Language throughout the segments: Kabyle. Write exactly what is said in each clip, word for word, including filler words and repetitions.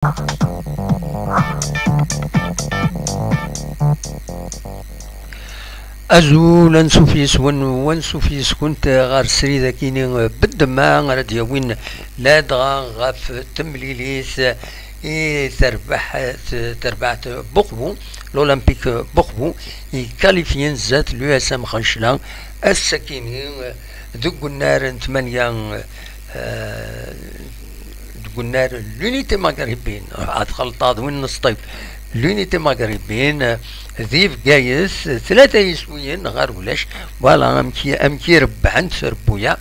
Azul, ansuf yes-wen, wansuf yes-kunt ɣer srid-akini beddema ara d-yawin ladɣa ɣef temlilit i terbaḥ, terbaɛt Buqbu, l'Olympique Buqbu, i kalifyen zdat l'U S M Xencla, ass-akini deg unnar n tmanya, eh, deg unnar l'Unité Maghrébine, ad xelṭeɣ d win n Sṭif, l'Unité Maghrébine, eh, di Bgayet, tlata yiswiyen ɣer ulac, voilà, amek i, amek i rebbḥent trebbuyaɛ,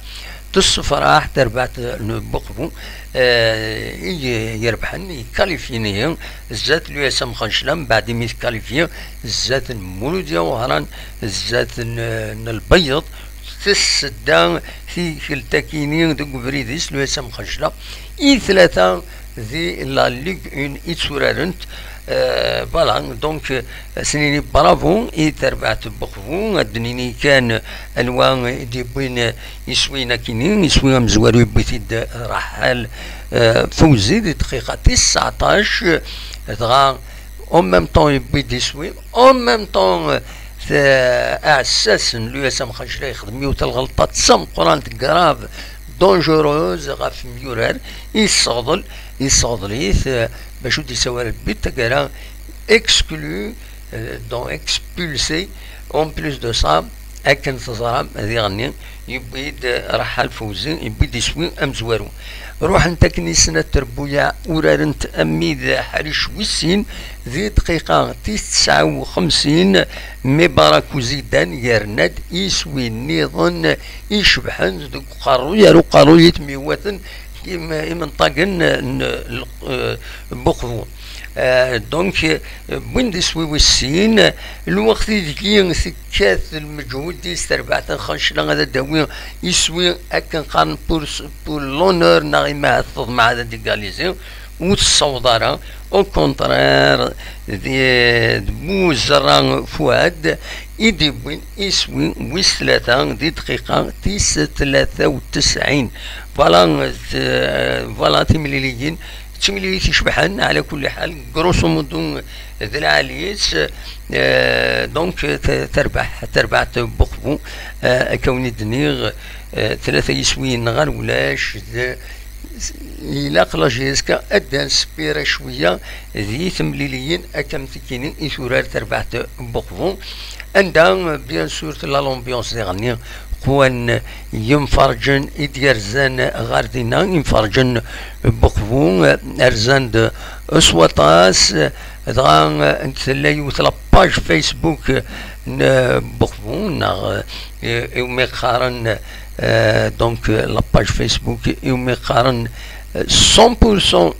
tessefraḥ terbaɛt n Buqbu, eh, i, i irebḥen, i kalifyen ihi, zdat l'U S M Xencla, mbeɛd imi tkalifyi, zdat n Muludya Wehran, zdat n, n Lbeyyeḍ, tessedda tikkelt-akini deg ubrid-is, l'U S M Xencla, i tlata di la Ligue un i tturarent. Euh, voilà, donc, euh, ad s-nini bravo i terbaɛt n Buqbu, ad d-nini kan anwa i d-yewwin iswi-nni-akini, iswi amezwaru yewwi-t-id Raḥal, euh, Fawzi di dqiqa tis tseɛṭac, dɣa en même temps yewwi-d iswi, en même temps, euh, aɛessas n l'U S M Xencla yexdem yiwet n lɣelṭa d tameqqrant, grave, dangereuse ɣef imyurar, yesseɣḍel, yesseɣḍel-it, euh, bac ur d-yessawi ara but, taggara exclu, euh, donc expulsé. En plus de ça, akken teẓram diɣenni, yewwi-d Raḥal Fawzi, yewwi-d iswi amezwaru. Ruḥent akken i snat trebbuyaɛ, urarent amid ḥric wis sin, di dqiqa tis tesɛa u xemsin, Mibarak Uzidan yerna-d iswi nniḍen icebḥen deg uqerruy ar uqerruy i temyewwaten im-, imenṭagen n, n, eh, Buqbu. Eh, donc, eh, wwin-d iswi wis sin, lweqt ideg tekkat lmeǧhud-is terbaɛt n Xencla ad d-tawi iswi akken qqaren pour, pour l'honneur neɣ imahat teḍmeɛ ad d-égaliser, ur tessaweḍ ara. Au contraire, d, d Buzerra Fuad i d-yewwin iswi wis tlata di dqiqa tis tlata u tesɛin. Voilà, t-, voilà timliliyin, d timlilit icebḥen, ɛla kulli ḥal, grosso modo d lɛali-s, euh, donc, t-, terbaḥ, terbaɛt Buqbu, euh, akka wen-d-nniɣ, euh, tlata yiswiyen ɣer ulac, d, ilaq la J S K ad d-nspira cwiya di temliliyin akka am tikini i turar terbaɛt Buqbu, anda, bien sûr, tella l'ambiance diɣenni, qwan yimferǧen i d-yerzan ɣer dinna, imferǧen Buqbu, rzan-d s waṭas, dɣa tella yiwet la page Facebook n Buqbu, neɣ, eh, iwumi qqaren, eh, donc, la page Facebook iwumi qqaren, eh, cent pour cent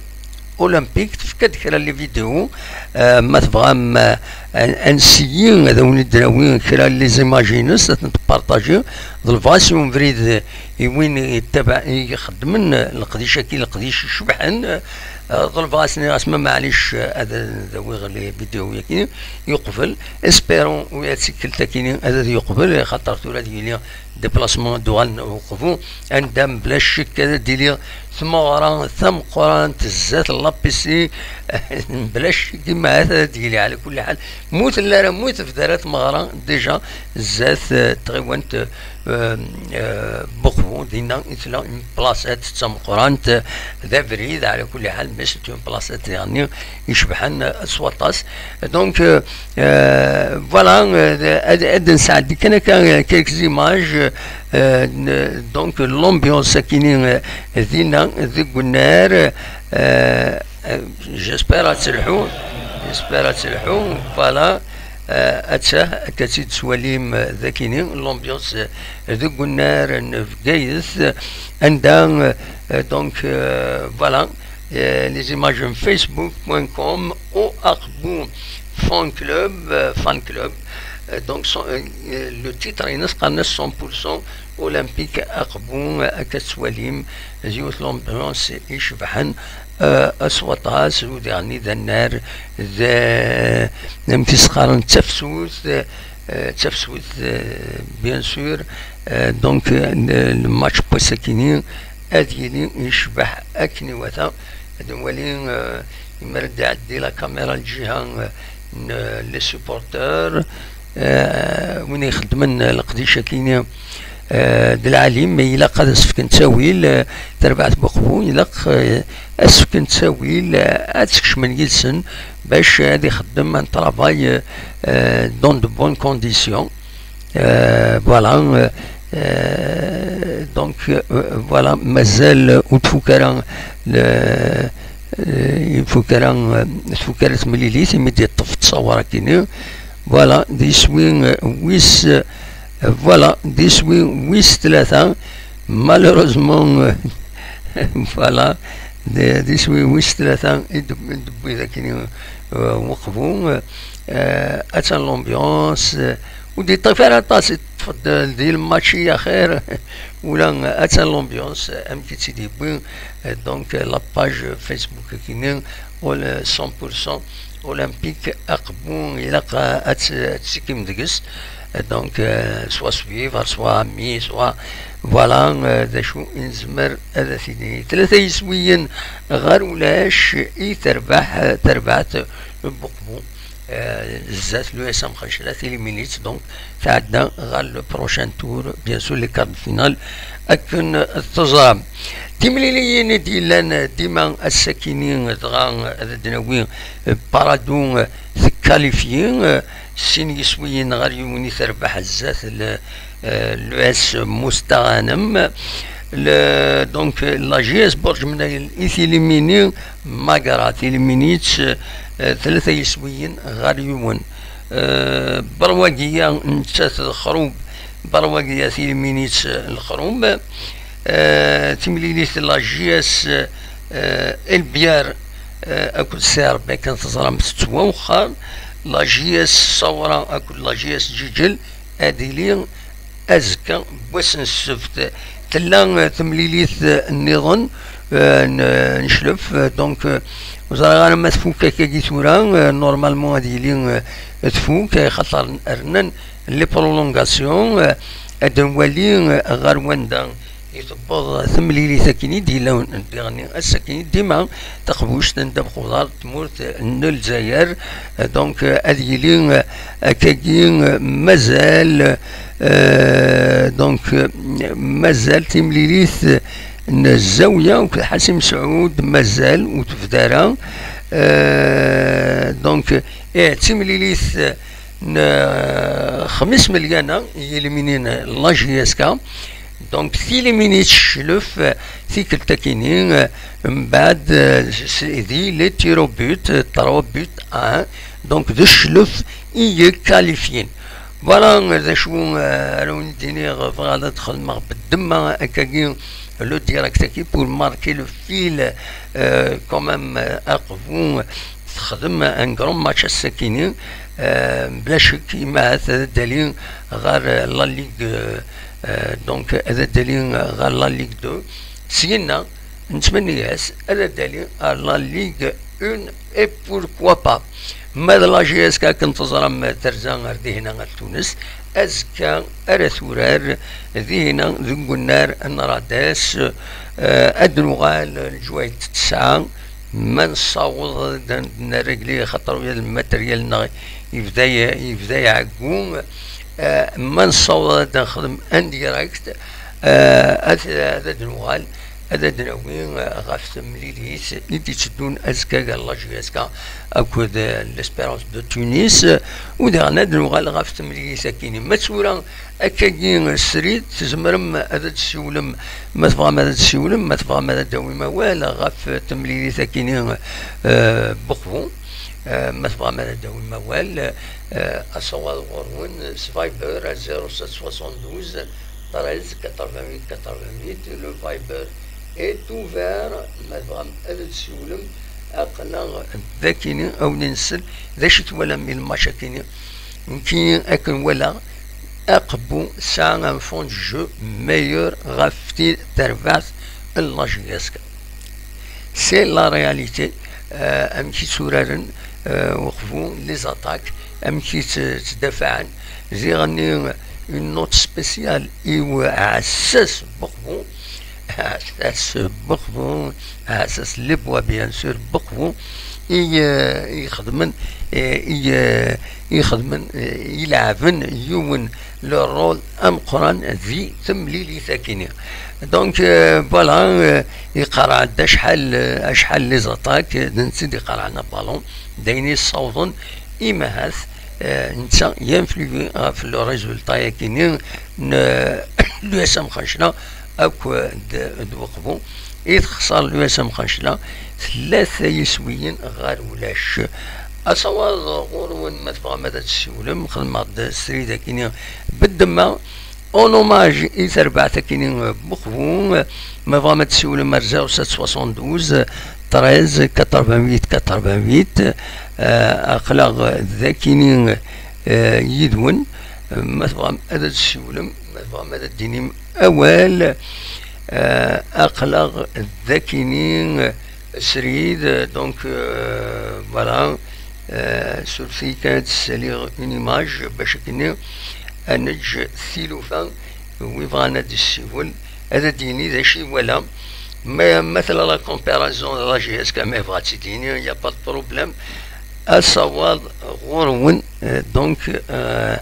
Olympique, tefka-d kra n les vidéos, eh, ma tebɣam, eh, ad, ad nsiyi ad awen-id-nawi kra n les images-ines, ad tent-partager, ḍelbeɣ-as i ubrid i win yettabaɛ-, i ixeddmen leqdic-agi, leqdic icebḥen, eh, ḍelbeɣ-as, nniɣ-as ma maɛlic, eh, ad, ad awiɣ les vidéos-agi, yuqbel, espérons, wi ad tikkelt-agi ad, ad yuqbel, xaṭer tura ad yili déplacement d-uɣalen Buqbu, anda mebla ccek ad d-iliɣ tmeɣra tameqqrant zdat lapisi, mebla ccek imahat ad d-yili ɛla kulli ḥal. Mu tella ara, mu tebda ara tmeɣra déjà zdat, eh, tɣiwant, eh, eh, Buqbu, dinna i tella une placette d tameqqrant, eh, d abrid, ɛla kulli ḥal, mais c'est une placette diɣenni icebḥen, eh, s waṭas. Donc, eh, eh, voilà, eh, ad, ad nesɛeddi kan akka, eh, quelques images, eh, n-, donc l'ambiance akini, eh, dinna deg unnar, eh, eh, j'espère ad telḥu, j'espère ad telḥu, voilà, eh, atta, akka tt-id-twalim, eh, dakini, l'ambiance, eh, deg unnar n Bgayet, anda, eh, donc, eh, voilà, eh, les images en facebook point com, Oaqbu Fan Club, eh, Fan Club. Eh, donc, son, eh, eh, le titre-ines qqaren-as cent pour cent Olympique Aqbu, eh, akka tettwalim, d yiwet l'ambiance icebḥen, eh, s waṭas, u diɣenni d annar, d, eh, amek i s-qqaren, d tafsut, eh, d tafsut, eh, bien sûr, eh, donc, eh, le, le match n wass-akini ad yili yecbeḥ akken iwata, ad nwali, eh, Imar ad d-iɛeddi la caméra lǧiha n les supporteurs, eh, win ixeddmen leqdic-agi, eh, d lɛali, ma ilaq ad as-fken ttawil, eh, terbaɛt n Buqbu, ilaq, eh, ad as-fken ttawil, eh, ad skecmen yid-sen bac ad ixeddem un travail, eh, dans de bonnes conditions. Euh, voilà, euh, euh, donc, euh, voilà, mazal ur tfuk ara le, euh, ur tfuk ara, euh, ur tfuk ara temlilit, imi d-yeṭṭef ttṣawar akini. Voilà, d iswi, euh, wis, euh, voilà, d iswi wis tlata, malheureusement, euh, voilà, d, d iswi wis tlata i d, i d-wwin akini, euh, Weqbu, euh, euh, attan l'ambiance, euh, ur d-yeṭṭif ara aṭas, yeṭṭef-d di lmatch-i axir, ula attan l'ambiance, amek i tt-id-yewwi, euh, donc, euh, la page Facebook-agi-nni, ul cent pour cent olympique Aqbu, ilaq a-, ad tt-, ad tettekkim deg-s, euh, donc, euh, soit suivre, soit ami, soit, voilà, euh, d acu i nezmer ad t-id-nini. Tlata yiswiyen ɣer ulac i terbaḥ, terbaɛt n Buqbu. Eh, zdat l'U S M Xencla, tiliminit, donc, tɛedda ɣer le prochain tour, bien sûr, les quarts de finale, akken teẓram. Timliliyin i d-yellan dima ass-akini, dɣa ad d-nawi, eh, Paradou, eh, tekkalifyi, eh, sin yiswiyen ɣer yiwen i terbeḥ zdat le, eh, l'U S Mustaɣanem. Le, donc, la J S Burǧ Mnayel i tilimini, Magra, tiliminit, eh, tlata yiswiyen ɣer yiwen. Eh, Berwagiya nettat d Xrub, Berwagiya tiliminit, eh, Lexrub. Eh, timlilit la J S, eh, El Biar, eh, akked Serb, akken teẓram tettwawexxer. La J S Sawra akked la J S Ǧiǧel ad ilin azekka n wass n ssebt. Tella, eh, temlilit, eh, nniḍen, eh, n, n Cclef, eh, donc, eh, ur ẓriɣ ara ma tfuk akkagi tura, eh, normalement ad yili, eh, tfuk, eh, xaṭer rnan les prolongations, eh, ad nwali, eh, ɣer wanda i tewweḍ temlilit akken i d-yella diɣenni ass-akken i dima taqbuct n ddabex uḍar tmurt n Lezzayer. Donc, ad yili, euh, akkagi, euh, mazal, euh, donc, euh, mazal timlilit n Zawiya akked Ḥasi Mesɛud, mazal ur tebda ara. Euh, donc, eh, timlilit n, euh, Xmis Melyana i yilminin la J S K. Donc, tiliminit Cclef, euh, tikkelt akini, euh, mbaɛd, euh, s-, di les tirs au but, euh, trois buts à un. Donc, d Cclef i yekkalifyin. Voilà, euh, d acu, euh, ara wen-d-iniɣ, bɣiɣ ad xedmeɣ beddemma akkagi, le direct-agi pour marquer le fil, euh, quand même, euh, Aqbu texdem un grand match ass-akini, euh, bla ccek, imahat ad d-ali ɣer, euh, la Ligue, euh, euh, donc, ad d-ali ɣer la Ligue deux. Syenna, nettmenni-as ad d-ali ɣer la Ligue un et pourquoi pas. Ma d la J S K akken teẓram terza ar dihna ar Tunes, azekka ara turar dihna deg unnar n Rades, euh, ad d-nuɣal leǧwayed tesɛa, ma nessaweḍ ad d-, ad d-nerregli, xaṭer ula d lmateryal-nneɣ yebda, yebda iɛeggu. Eh, ma nessaweḍ ad nexdem en direct, eh, ad, ad d-nuɣal, ad d-nawi, eh, ɣef temlilit i d-itteddun azekka gar la J S K akked, eh, l'Espérance de Tunis, eh, u diɣen ad d-nuɣal ɣef temlilit akkin. Ma tura akkagi srid, tzemrem ad d-tessiwlem, ma tebɣam ad d-tessiwlem, ma tebɣam ad d-tawim awal ɣef temlilit akkin, eh, Buqbu. Eh, ma tebɣam ad d-tawim awal, eh, asawaḍ ɣur-wen s Viber à zéro sept soixante-douze treize quatre-vingt-huit quatre-vingt-huit. Le Viber est ouvert. Ma tebɣam ad d-tessiwlem, aql-aɣ d akini, a wen-nsel d acu twalam i lmatch akini. Nekki akken walaɣ, Aqbu tesɛa un fond de jeu meilleur ɣef ti-, terbaɛt n la J S K. C'est la réalité. Euh, amek i tturaren, euh, Uqbu, les attaques, amek i tt-, ttdafaɛen. Ziɣ-nni une note spéciale i uɛessas n Uqbu, aɛessas n Uqbu, aɛessas n les bois, bien sûr, n Uqbu, i, eh, ixedmen, eh, i, eh, ixedmen, eh, ilɛeben yiwen le rôle ameqqran di temlilit akini. Donc, eh, voilà, eh, iqerra-d acḥal, eh, acḥal les attaques, eh, d netta i d-iqerɛen abalun, d ayen yessawḍen i mahat, eh, netta yinfluwi ɣef le résultat akini n l'U S M Xancla akk d, d Weqbu. I texṣer l'U S M Xancla tlata yiswiyen ɣer ulac. Asawaḍ ɣur-wen, ma tebɣam ad tessiwlem, xedmeɣ-d srid akini beddemma, en hommage i terbaɛt akini n Weqbu. Ma tebɣam ad tessiwlem ar zéro sept soixante-douze treize quatre-vingt-huit quatre-vingt-huit, eh, aql-aɣ d akini, eh, yid-wen. Ma tebɣam ad tessiwlem, ma tebɣam ad d-tinim awal, eh, aql-aɣ d akini, eh, srid, donc, eh, voilà, eh, surfet-iyi kan ad d-ssaliɣ une image, bac akini ad neǧǧ tilufa, wi bɣan ad d-issiwel, ad d-yini d acu iwala. Ma, ma tella la comparaison d la J S K, ma yebɣa ad tt-id-yini, y a pas de problème. Asawaḍ ɣur-wen, eh, donc, eh,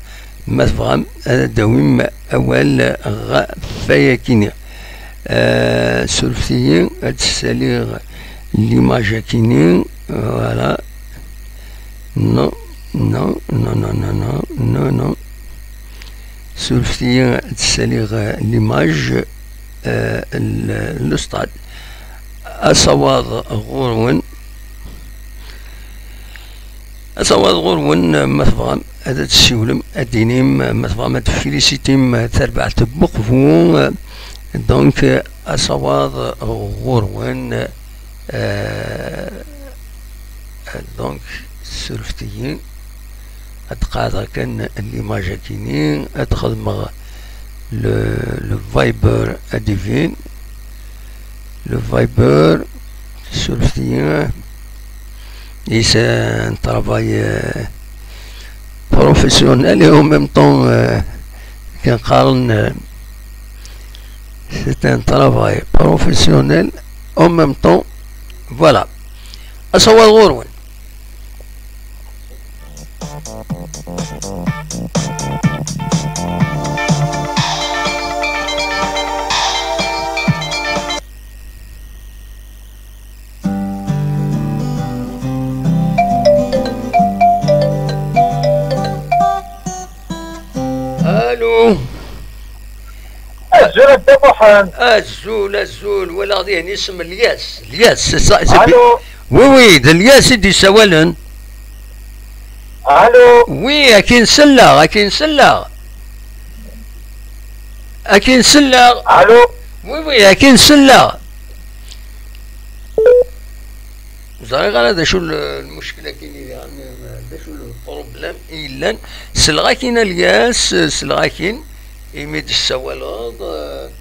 ma tebɣam ad d-tawim awal ɣef wayakini. Eh, surfet-iyi, ad d-ssaliɣ l'image akini, voilà. Non, non, non, non, non, non, non. Surfet-iyi, ad d-ssaliɣ, eh, l'image, eh, le, le stade. Asawaḍ ɣur-wen. Asawaḍ ɣur-wen, ma tebɣam ad d-tessiwlem, ad d-tinim, ma tebɣam ad tfilisitim tarbaɛt n Weqbu. Donc, asawaḍ ɣur-wen, eh, donc, surfet-iyi. Ad qeɛdeɣ kan l'image akini, ad xedmeɣ le, le Viber ad d-ibin. Le Viber, surfet-iyi. C'est un travail, euh, professionnel et en même temps, euh, kan qqaren, euh, c'est un travail professionnel en même temps. Voilà. Asawaḍ ɣur-wen. Allô. Azul a Dda Muḥend. Azul, azul. Walaɣ dihin isem Lyas. Lyas, c'est ça, c'est bien. Allô. Oui, oui, d Lyas i d-yessawalen. Allô. Oui, akin selleɣ, akin selleɣ. Akin selleɣ. Allô. Oui, oui, akin selleɣ. Ur ẓriɣ ara d acu l-, lmuckla-agi-nni diɣen, d acu lproblème i yellan. Selleɣ-ak-in a Lyas, selleɣ-ak-in imi d-tessawaleḍ, eh,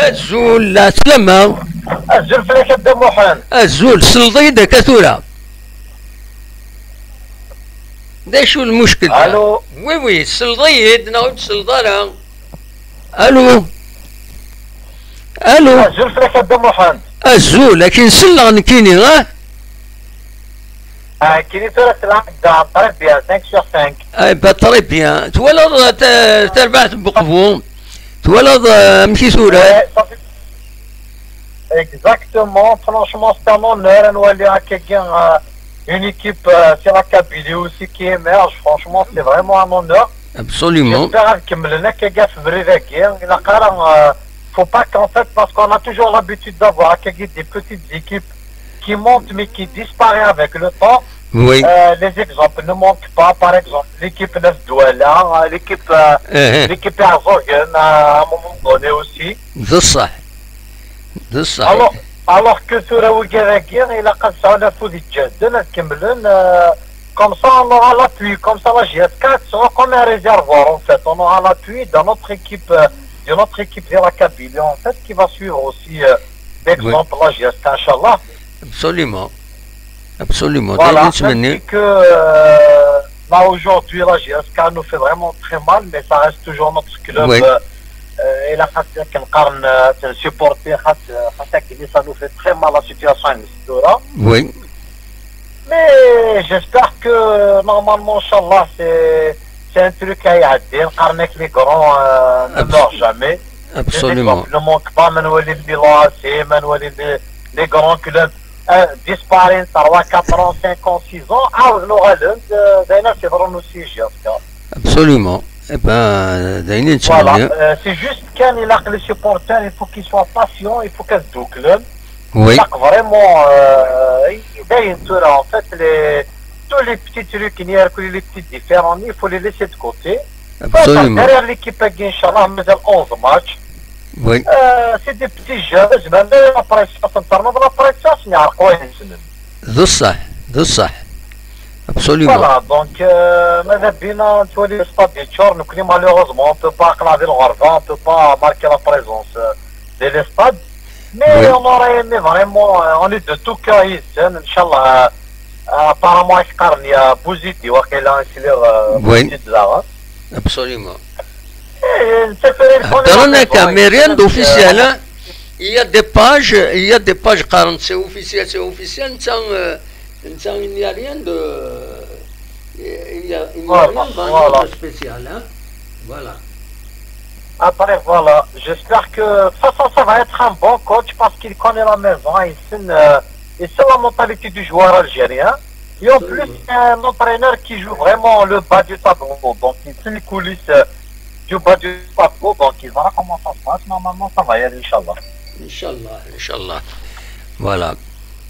azul, lɛeslama. Azul fell-ak a Dda Muḥend. Azul, selleḍ-iyi-d akka tura. D acu lmuckla? Allô. Oui, oui, selleḍ-iyi-d neɣ ur d-selleḍ ara? Allô. Allô. Azul fell-ak a Dda Muḥend. Azul, akin selleɣ nekkini, ah? Ah, nekkini tura selleɣ-ak-d, ah, très bien, cinq sur cinq. Eh ben, très bien. Twalaḍ, eh, ta-, tarbaɛt n Buqbu? Twalaḍ, eh, amek i tura? Ouais, ça fait Exactement, franchement, c'est un honneur à nous aller à quelqu'un, euh, une équipe, euh, c'est la Kabylie aussi qui émerge. Franchement, c'est vraiment un honneur. Absolument. J'espère que il a, euh, faut pas qu'en fait, parce qu'on a toujours l'habitude d'avoir quelques, des petites équipes qui montent mais qui disparaissent avec le temps. Oui. Euh, les exemples ne manquent pas. Par exemple, l'équipe Neuf Douala, euh, l'équipe, euh, l'équipe Herzoghen, euh, à un moment donné aussi. D ṣṣeḥ. D ṣṣeḥ. Alors, alors que tura wigad-agi, ilaq ad sɛun afud iǧehden, ad kemmlen, euh, comme ça on aura l'appui, comme ça la J S K ad tesɛu comme un réservoir en fait, on aura l'appui de notre équipe, euh, de notre équipe de la Kabylie en fait, qui va suivre aussi, euh, d'exemple la J S K, inchallah. Absolument. Absolument. Voilà, même si que, euh, là aujourd'hui la J S K nous fait vraiment très mal, mais ça reste toujours notre club, euh, euh, ilaq ad akken qqaren, euh, ad supporter, xas, xas akken ça nous fait très mal la situation n tura. Oui. Mais j'espère que normalement, inchallah, c'est, c'est un truc à y adhérer, car les grands, euh, ne meurent jamais. Absolument. Ne manque pas, ma nwali les Milan A C, ma nwali les, les grands clubs, euh, disparaître trois, quatre ans, cinq ans, six ans, ah, on aura l'un de, d'un assez grand aussi, j'espère. Absolument. Eh ben, d ayen i nettmenni. Voilà, euh, c'est juste que les supporters, il faut qu'ils soient patients, il faut qu'ils doublent. Oui. Vraiment, euh, d'ailleurs, en fait, les, tous les petits trucs, il y a que les petits différends, il faut les laisser de côté. Absolument. Derrière l'équipe, Inch'Allah, mais onze matchs. Oui. Euh, c'est des petits jeux, même la pression, ça me permet de la pression, c'est un coin. D ṣṣeḥ, d ṣṣeḥ. Absolument. Voilà, donc, euh, ماذا بينا نتولي le stade يتشور, نكوني malheureusement, on peut pas نقلع ديال الغربة, on peut pas marquer la présence, euh, de le stade. Mais oui, on aurait aimé vraiment, euh, on est de tout cœur ici, Inch'Allah, euh, apparemment, il y a Bouzidi, وقيلا, euh, oui. Bouzidi, là, hein. Absolument. Eh, c'est vrai, on est d'accord, mais rien d'officiel, hein. Il y a des pages, il y a des pages, qqaren c'est officiel, c'est officiel, netta, euh, netta, il n'y a rien de, il y a, il n'y a rien vraiment de spécial, hein. Voilà. Après, voilà, j'espère que, de toute façon, ça va être un bon coach parce qu'il connaît la maison, il sait, euh, il sait la mentalité du joueur algérien. Et en plus, c'est un entraîneur qui joue vraiment le bas du tableau. Donc, il fait les coulisses, euh, du bas du tableau. Donc, il verra comment ça se passe. Normalement, ça va y aller, Inch'Allah. Inch'Allah, Inch'Allah. Voilà.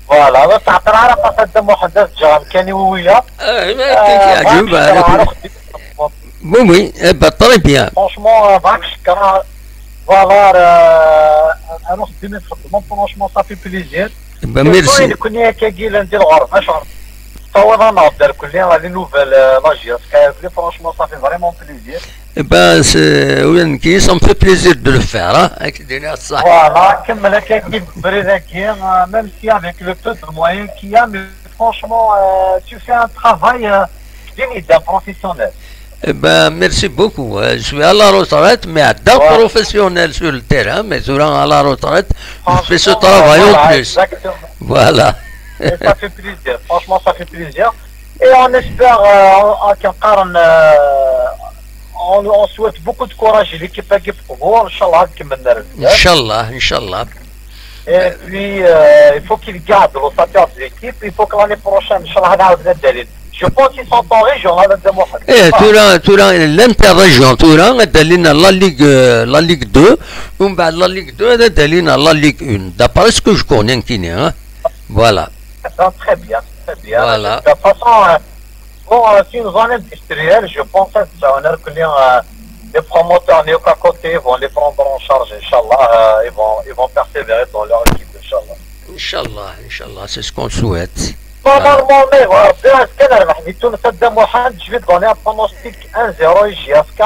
Voilà, تعطينا على قصة محدث جام كان ويا. Oui, oui, eh ben, très bien. Franchement, euh, voilà, euh, alors, franchement, ça fait plaisir. Eh ben, merci. كون ياك كي لا ندير غرب اش تعوض انا دار كلها les nouvelles, euh, la J S K F, franchement, ça fait vraiment plaisir. Eh ben, c'est, oui, ça me fait plaisir de le faire, hein, avec des liens. Voilà, كمل هكا كي بريد هكا, même si avec le peu de moyens qu'il y a, mais franchement, euh, tu fais un travail, euh, digne d'un professionnel. Eh ben, merci beaucoup. Euh, je suis à la retraite, mais d'un professionnel sur le terrain, mais durant à la retraite, je fais ce travail en plus. Voilà. Et ça fait plaisir. Franchement, ça fait plaisir. Et on espère, euh, on, on, on, on souhaite beaucoup de courage à l'équipe, Inch'Allah, Inch'Allah. Et puis, euh, il faut qu'il garde l'ossature de l'équipe. Il faut que l'année prochaine, Inch'Allah, نعاود ندالين. Je pense qu'ils sont en région, هذا الدموع. Eh, tura, tura, l'inter-région, tura, ad alin la Ligue, euh, la Ligue deux, ومن بعد la Ligue deux, ad alin la Ligue un. D'après ce que je connais, hein. Voilà. Ah, très bien, très bien. Voilà. De toute façon, euh, bon, euh, c'est une zone industrielle, je pense, hein, ça, on a reconnu, euh, les promoteurs, les côté, vont les prendre en charge, Inch'Allah, euh, ils vont, ils vont persévérer dans leur équipe, Inch'Allah. Inch'Allah, Inch'Allah, c'est ce qu'on souhaite. Normalement, mais voilà, bien, est-ce que نربح دي تونس هذا محمد, je vais donner un pronostic un zéro, J S K,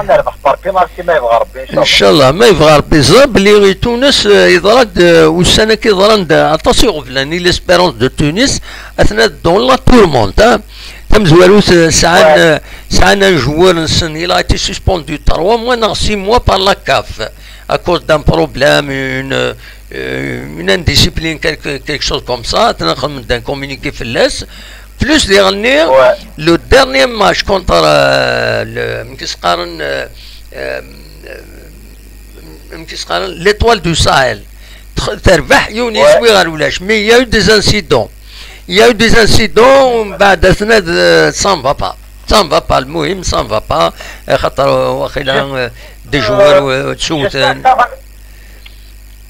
نربح par penalty, ما يبغى ربي, إن شاء الله. إن شاء الله, ma yebɣa Rebbi. Ẓriɣ belli i Tunes, eh, yeḍra-d, eh, ussan-agi ḍran-d aṭas iɣeblan i l'Espérance de Tunis, atna dans la tourmente, hein. Tamezwarut, eh, sɛan, eh, sɛan un joueur-nsen, il a été suspendu trois mois neɣ six mois par la CAF à cause d'un problème, une, euh, une indiscipline, quelque, quelque chose comme ça, d'un communiqué felles. Plus dernier, le dernier match contre, euh, le, qu'est-ce qu'on, euh, euh, qu'est-ce qu'on, l'Étoile du Sahel. Terbeḥ yiwen yiswi ɣer ulac. Mais il y a eu des incidents. Il y a eu des incidents, bah, ça ne va pas. Ça ne va pas, المهم, ça ne va pas. Xaṭer, euh, واقيلا, euh, des joueurs, euh, تسوتن.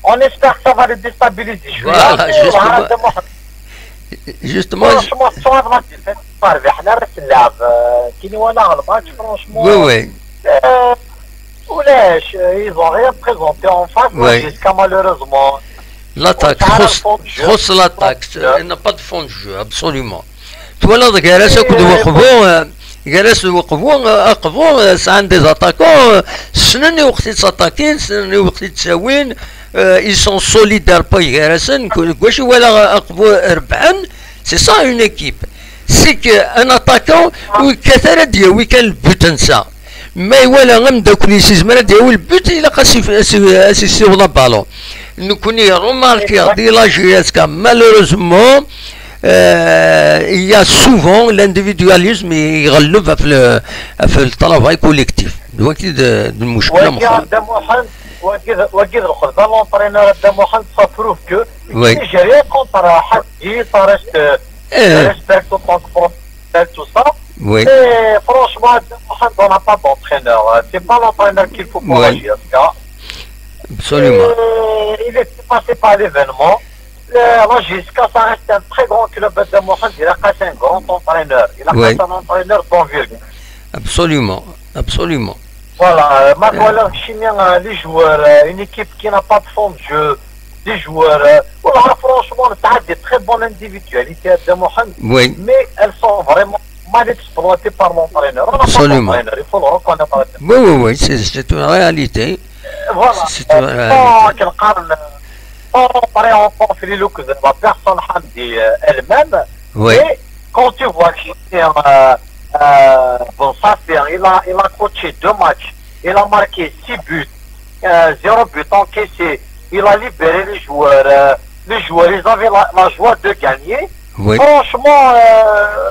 On espère que ça va les déstabiliser. Voilà, justement. Justement, franchement, tu vois, la défaite, pas le, حنا راه تلعب, euh, كي نوانا الماتش, franchement. Oui, oui. Euh, ولاش, euh, ils ont rien présenté en face, jusqu'à malheureusement. L'attaque, تخص, تخص l'attaque, il n'y a pas de fond de jeu, absolument. Twalaḍ gar-as akked Weqbu, eh, gar-as d Weqbu, eh, Aqbu, eh, sɛan des attaquants, eh, ssnen i weqt i ttakin, ssnen i weqt i ttawin, eh, ils sont solidaires, pas gar-asen, deg wacu wala Aqbu rebḥen, c'est ça une équipe. C'est qu'un attaquant, ur yekkat ara ad d-yawi kan le but-nsa. Ma iwala ameddakel-is izmer ad d-yawi le but, ilaq a s-if-, a s-, a s-issiweḍ aballon. Nekkni remarkiɣ di la J S K, malheureusement, euh, il y a souvent l'individualisme iɣelleb ɣef le, ɣef le travail collectif. D wagi d, d lmucekla meqqren. Wagi d, wagi d lxedma n l'entraîneur, a Dda Muḥend, ça prouve que il n'est jamais contre Hadji, ça reste, euh, respecte autant que professionnel, tout ça. Oui. Et franchement, a Dda Muḥend, on n'a pas d'entraîneur. Euh, c'est pas l'entraîneur qu'il faut pour la J S K. Absolument. Et il est passé par l'événement. Euh, la J S K, ça reste un très grand club, a Dda Muḥend, il a passé un grand entraîneur. Il a passé un entraîneur d'envergure. Absolument, absolument. Voilà, euh, ma voilà, euh, les joueurs, euh, une équipe qui n'a pas de fond de jeu, des joueurs, euh, voilà, franchement, on a des très bonnes individualités, a Dda Muḥend, mais elles sont vraiment mal exploitées par l'entraîneur. On n'a pas d'entraîneur, il faut le reconnaître. Oui, oui, oui, c'est, c'est une réalité. Voilà. C'est, c'est une réalité. Sans qu'elle parle, sans parler en conflit, la personne Hamdi, euh, elle-même, mais quand tu vois que c'est, euh, euh, bon, ça fait, il a, il a coaché deux matchs, il a marqué six buts, euh, zéro but encaissé, il a libéré les joueurs, euh, les joueurs, ils avaient la, la joie de gagner. Oui. Franchement, euh,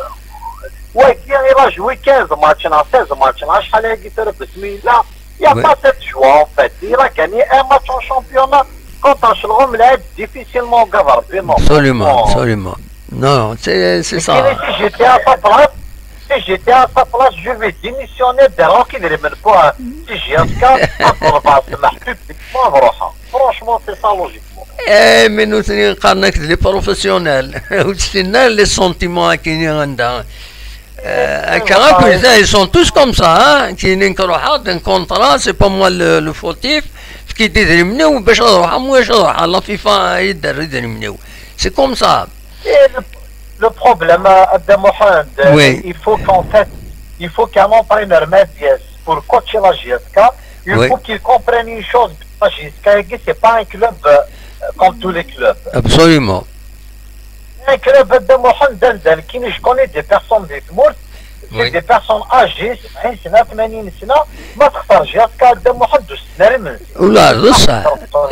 ouais, il a joué quinze matchs, là, seize matchs, là, شحال هادي تربح، mais là, il n'y a pas cette joie, en fait. Il a gagné un match en championnat contre un Shalom, là, difficilement, Gavar, vraiment. Absolument, absolument. Non, c'est, c'est ça. Si j'étais à sa place, si j'étais à sa place, je vais démissionner de Rocky Dreamel pour, euh, si j'ai un cas, à Bordeaux, c'est ma publiquement, franchement, c'est ça, logiquement. Eh, mais nous, c'est un carnet de professionnels. Ou sinon, les sentiments qui n'y ont rien. Euh, ils sont tous comme ça, hein, qui n'ont qu'un contrat, c'est pas moi le, le fautif, ce qui dit, la FIFA, c'est comme ça. Et le, le problème, euh, Abdel Mohamed, euh, il faut qu'en fait, il faut qu'un entraîneur Madiès, pour coacher la J S K, il faut qu'il comprenne une chose, la J S K, c'est pas un club, euh, comme tous les clubs. Absolument. Un club, Abdel Mohamed, anda, anda, qui je connais des personnes, des morts, c'est des personnes âgées, سبعين سنة, ثمانين سنة, ما تخسر J S K, Abdel Mohamed, ولا بصح.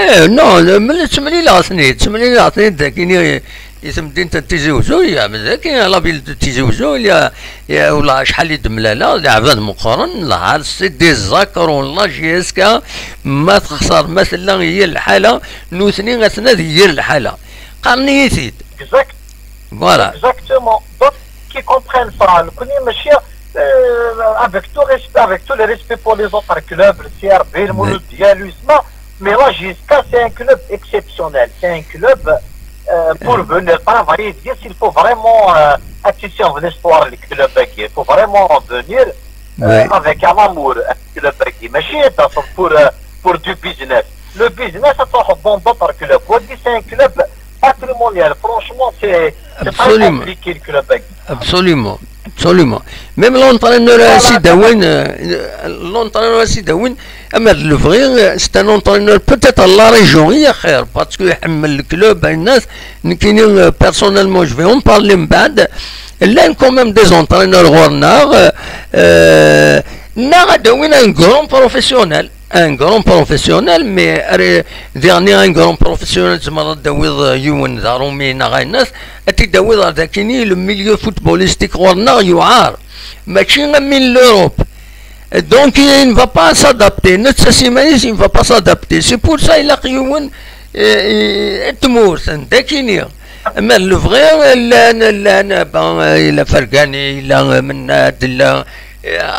ايه، نو، ملي تمليلاتني، تمليلاتني داكيني يتمدينة تيزي وزو، يا مزاكي، لا بيل تيزي وزو، يا، يا، ولا شحال يدملالا، لعبة مقارن، لا، سي دي زاكر، والله J S K ما تخسر، ما تلا هي الحالة، نوثني غتنا هي الحالة. قرني يثيد. Voilà. Exactement. Donc, qui comprennent ça. Nous connaissons, monsieur, euh, avec tout respect, avec tout le respect pour les autres clubs, le C R B, le Mouloudia, l'U S M A, mais la J S K, c'est un club exceptionnel. C'est un club, euh, pour venir travailler ici, il faut vraiment, euh, attention à l'histoire du club. Il faut vraiment venir, euh, avec un amour, un club. Mais c'est pour, euh, pour du business. Le business, ça sort dans d'autres clubs. Wadi, c'est un club patrimonial. Franchement, c'est, c'est très compliqué, le club. Absolument, absolument. Même l'entraîneur, euh, Sidawin, euh, l'entraîneur Sidawin, Ahmed Levry, euh, c'est un entraîneur peut-être à la région, il y a خير, parce que يحمل le club, الناس, نكيني, euh, personnellement, je vais en parler من بعد. Il y a quand même des entraîneurs غورنا, euh, euh, ناغ داوين un grand professionnel. Un grand professionnel, mais, euh, dernier un grand professionnel, تزمر تداويض يون ذا رومي ناغ الناس, تداويض ذاكيني, le milieu footballistique غورنا يعار. ماشي من l'Europe. Donc, il ne va pas s'adapter. Notre Sassimanis, il ne va pas s'adapter. C'est pour ça, il a يون, euh, تمورث, داكيني. Mais le vrai, لان, لان, bon, il a فرقاني, il a مناد, il a,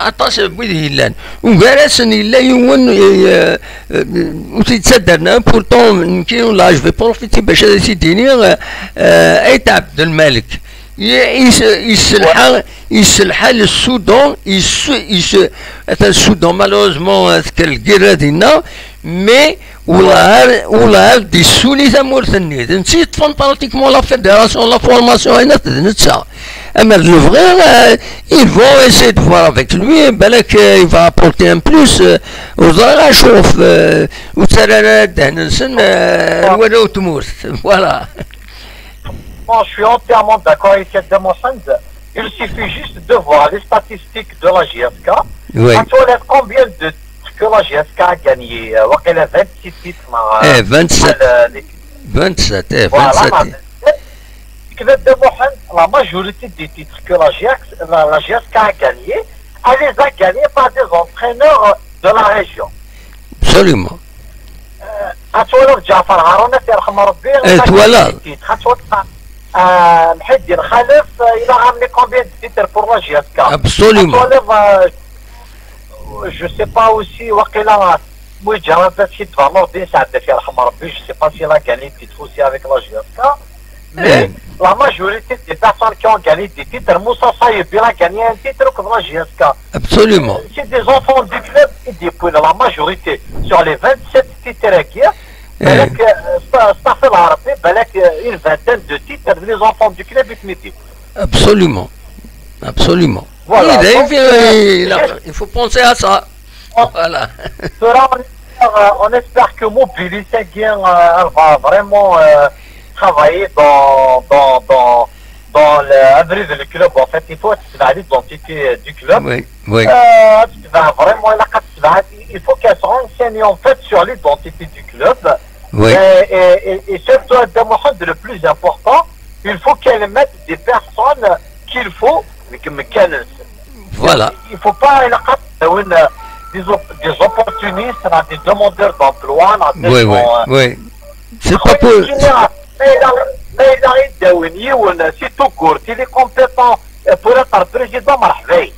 aṭas n wid yellan. Ugar-asen yella yiwen, eh, eh, ur t-id-ttaddaren ara, pourtant, nekki, là, je vais profiter باش ad as-id-iniɣ, eh, eh, Ayt Ɛebdelmalek. Yes-, yesselḥa, yesselḥa le Soudan, yes-, yes-, atan Soudan, malheureusement, eh, tekker lgirra dinna, mais Ula, ula d-yessuli tamurt-nni. D netta yeṭṭfen pratiquement la fédération, la formation, ayen akk d netta. Ama d lebɣi, euh, ils vont essayer de voir avec lui, balak, euh, il va apporter un plus, euh, ur ẓriɣ acu ɣef, euh, ur ttarra ara ddehn-nsen, euh, ar wala n tmurt. Voilà. Bon, je suis entièrement d'accord avec Abdel Mohamed. Il suffit juste de voir les statistiques de la J S K. Oui. As-tu combien de titres que la J S K a gagné? Euh, waqila vingt-six titres, ma, eh, vingt-sept. Vingt-sept, eh, voilà, vingt-sept. La majorité des titres que la G S, la, la G S K a gagné, elle les a gagnés par des entraîneurs de la région. Absolument. Euh, Atwalov Djafar Harouna, c'est Rahman Rabbi, eh, voilà. Titres. Atwalov, euh, Mhidine Khalef, euh, il a ramené combien de titres pour la G S K? Absolument. Atwalov, euh, je sais pas aussi, waqila, Mouidjara, parce qu'il doit mordre, ça a fait Rahman Rabbi, je sais pas s'il a gagné le titre aussi avec la G S K. Mais la majorité des personnes qui ont gagné des titres, Moussa Saïb, il a gagné un titre comme la G S K. Absolument. C'est des enfants du club et depuis la majorité, sur les vingt-sept titres acquis, avec, euh, ça, ça fait la rappeler, avec, euh, une vingtaine de titres, les enfants du club et Midi. Absolument. Absolument. Voilà. Donc, euh, il faut penser à ça. Voilà. Tura, on espère, euh, on espère que Mobilité, euh, elle va vraiment, euh, travailler dans, dans, dans, dans le, à briser le club. En fait, il faut être l'identité du club. Oui, oui. Euh, vraiment, il faut qu'elle se renseigne en fait sur l'identité du club. Oui. Et, et, et, et surtout, Adam Mohamed, le plus important, il faut qu'elle mette des personnes qu'il faut, mais que, mais qu'elle, voilà. Il faut pas, euh, des op-, des opportunistes, des demandeurs d'emploi, des gens, euh, oui, oui. C'est pas pour... Il est compétent, euh, pour être président, مرحبا.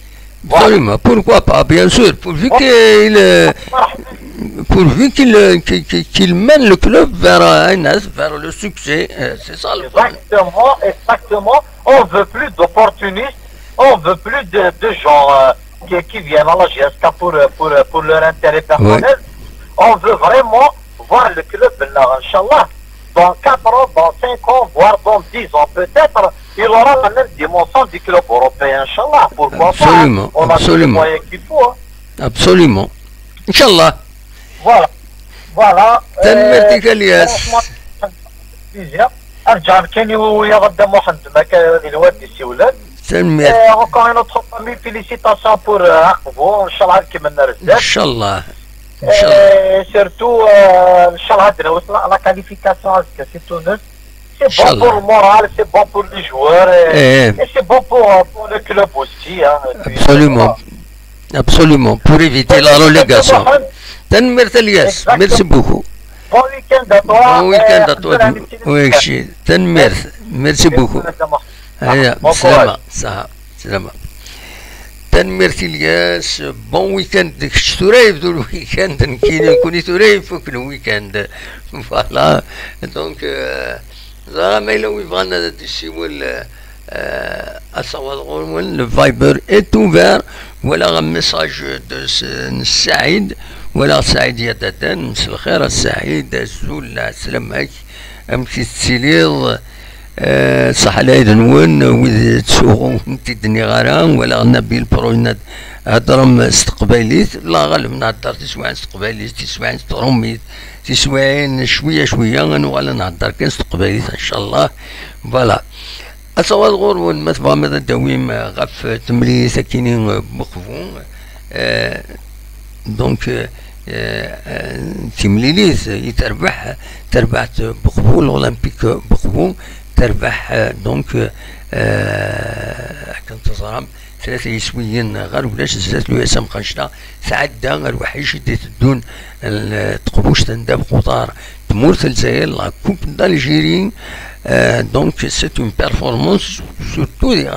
Voilà. Absolument, pourquoi pas, bien sûr, pourvu qu'il, euh, pourvu qu'il, euh, qu'il, qu'il, qu'il mène le club vers, euh, un as, vers le succès, euh, c'est ça le problème. Exactement, exactement. On veut plus d'opportunistes, on veut plus de, de gens, euh, qui, qui viennent à la G S K pour, euh, pour, euh, pour leur intérêt personnel. Oui. On veut vraiment voir le club, là, Inch'Allah, dans quatre ans, dans cinq ans, voire dans dix ans peut-être, il aura la même dimension du club européen, Inch'Allah. Pourquoi pas? Absolument, on a tous les moyens qu'il faut, hein. Absolument. Inch'Allah. Voilà. Voilà. Tanemmirt-ik, euh, Elias. Franchement, plaisir. Arǧan kan i wiyaḍ a Dda Muḥend, ma kan d lwad i siwlen. Tanemmirt. Euh, encore une autre fois, mille félicitations pour, euh, Aqbu. Inchallah ad kemmlen ar zdat. Inchallah. Inchallah. Et surtout, euh, inchallah ad newwet la, la qualification azekka si Tunes. C'est bon pour le moral, c'est bon pour les joueurs et, et c'est bon pour, euh, pour le club aussi, hein. Et puis, absolument. Voilà. Absolument, pour éviter la relégation. Tanemmirt Elias, merci beaucoup. Bon week-end à toi. Bon week-end à toi. Oui, tanemmirt, merci beaucoup. Aya, bon courage. Salama, saha, salama. Tanemmirt Elias, bon week-end. Kečč tura yebdu le week-end, nekkini, nekkini tura ifuk le week-end. Voilà. Donc, euh, ẓriɣ ma yella wi bɣan ad d-isiwel, euh, asawaḍ ɣur-wen, le Viber est ouvert. Walaɣ un message de s-, n Saɛid. Walaɣ Saɛid Yadadan, mselxir a Saɛid, azul, lɛeslama-k, amek i tettiliḍ? Euh, ṣaḥa lɛid-nwen, wid ttsuɣun ur ten-id-nniɣ ara. Walaɣ Nabil Pro yenna-d heddrem s teqbaylit. La ɣaleb nhedder tiswiɛin s teqbaylit, tiswiɛin s trumit, tiswiɛin cwiya cwiya, ad nuɣal ad nhedder kan s teqbaylit, incallah. Voilà. Asawaḍ ɣur-wen, ma tebɣam ad d-tawim, eh, ɣef temlilit akkin, eh, n Buqbu, eh, donc, eh, eh, eh, timlilit i terbeḥ, terbaɛt Buqbu, l'Olympique Buqbu, terbeḥ, eh, donc, eh, akken teẓram, tlata yiswiyen ɣer ulac zdat l'U S M Qanchta, tɛedda ar uḥric i d-iteddun, l-, teqbuct n ddabex uḍar tmurt n Lezzayer, la Coupe d'Algérie. Euh, donc, c'est une performance, surtout les,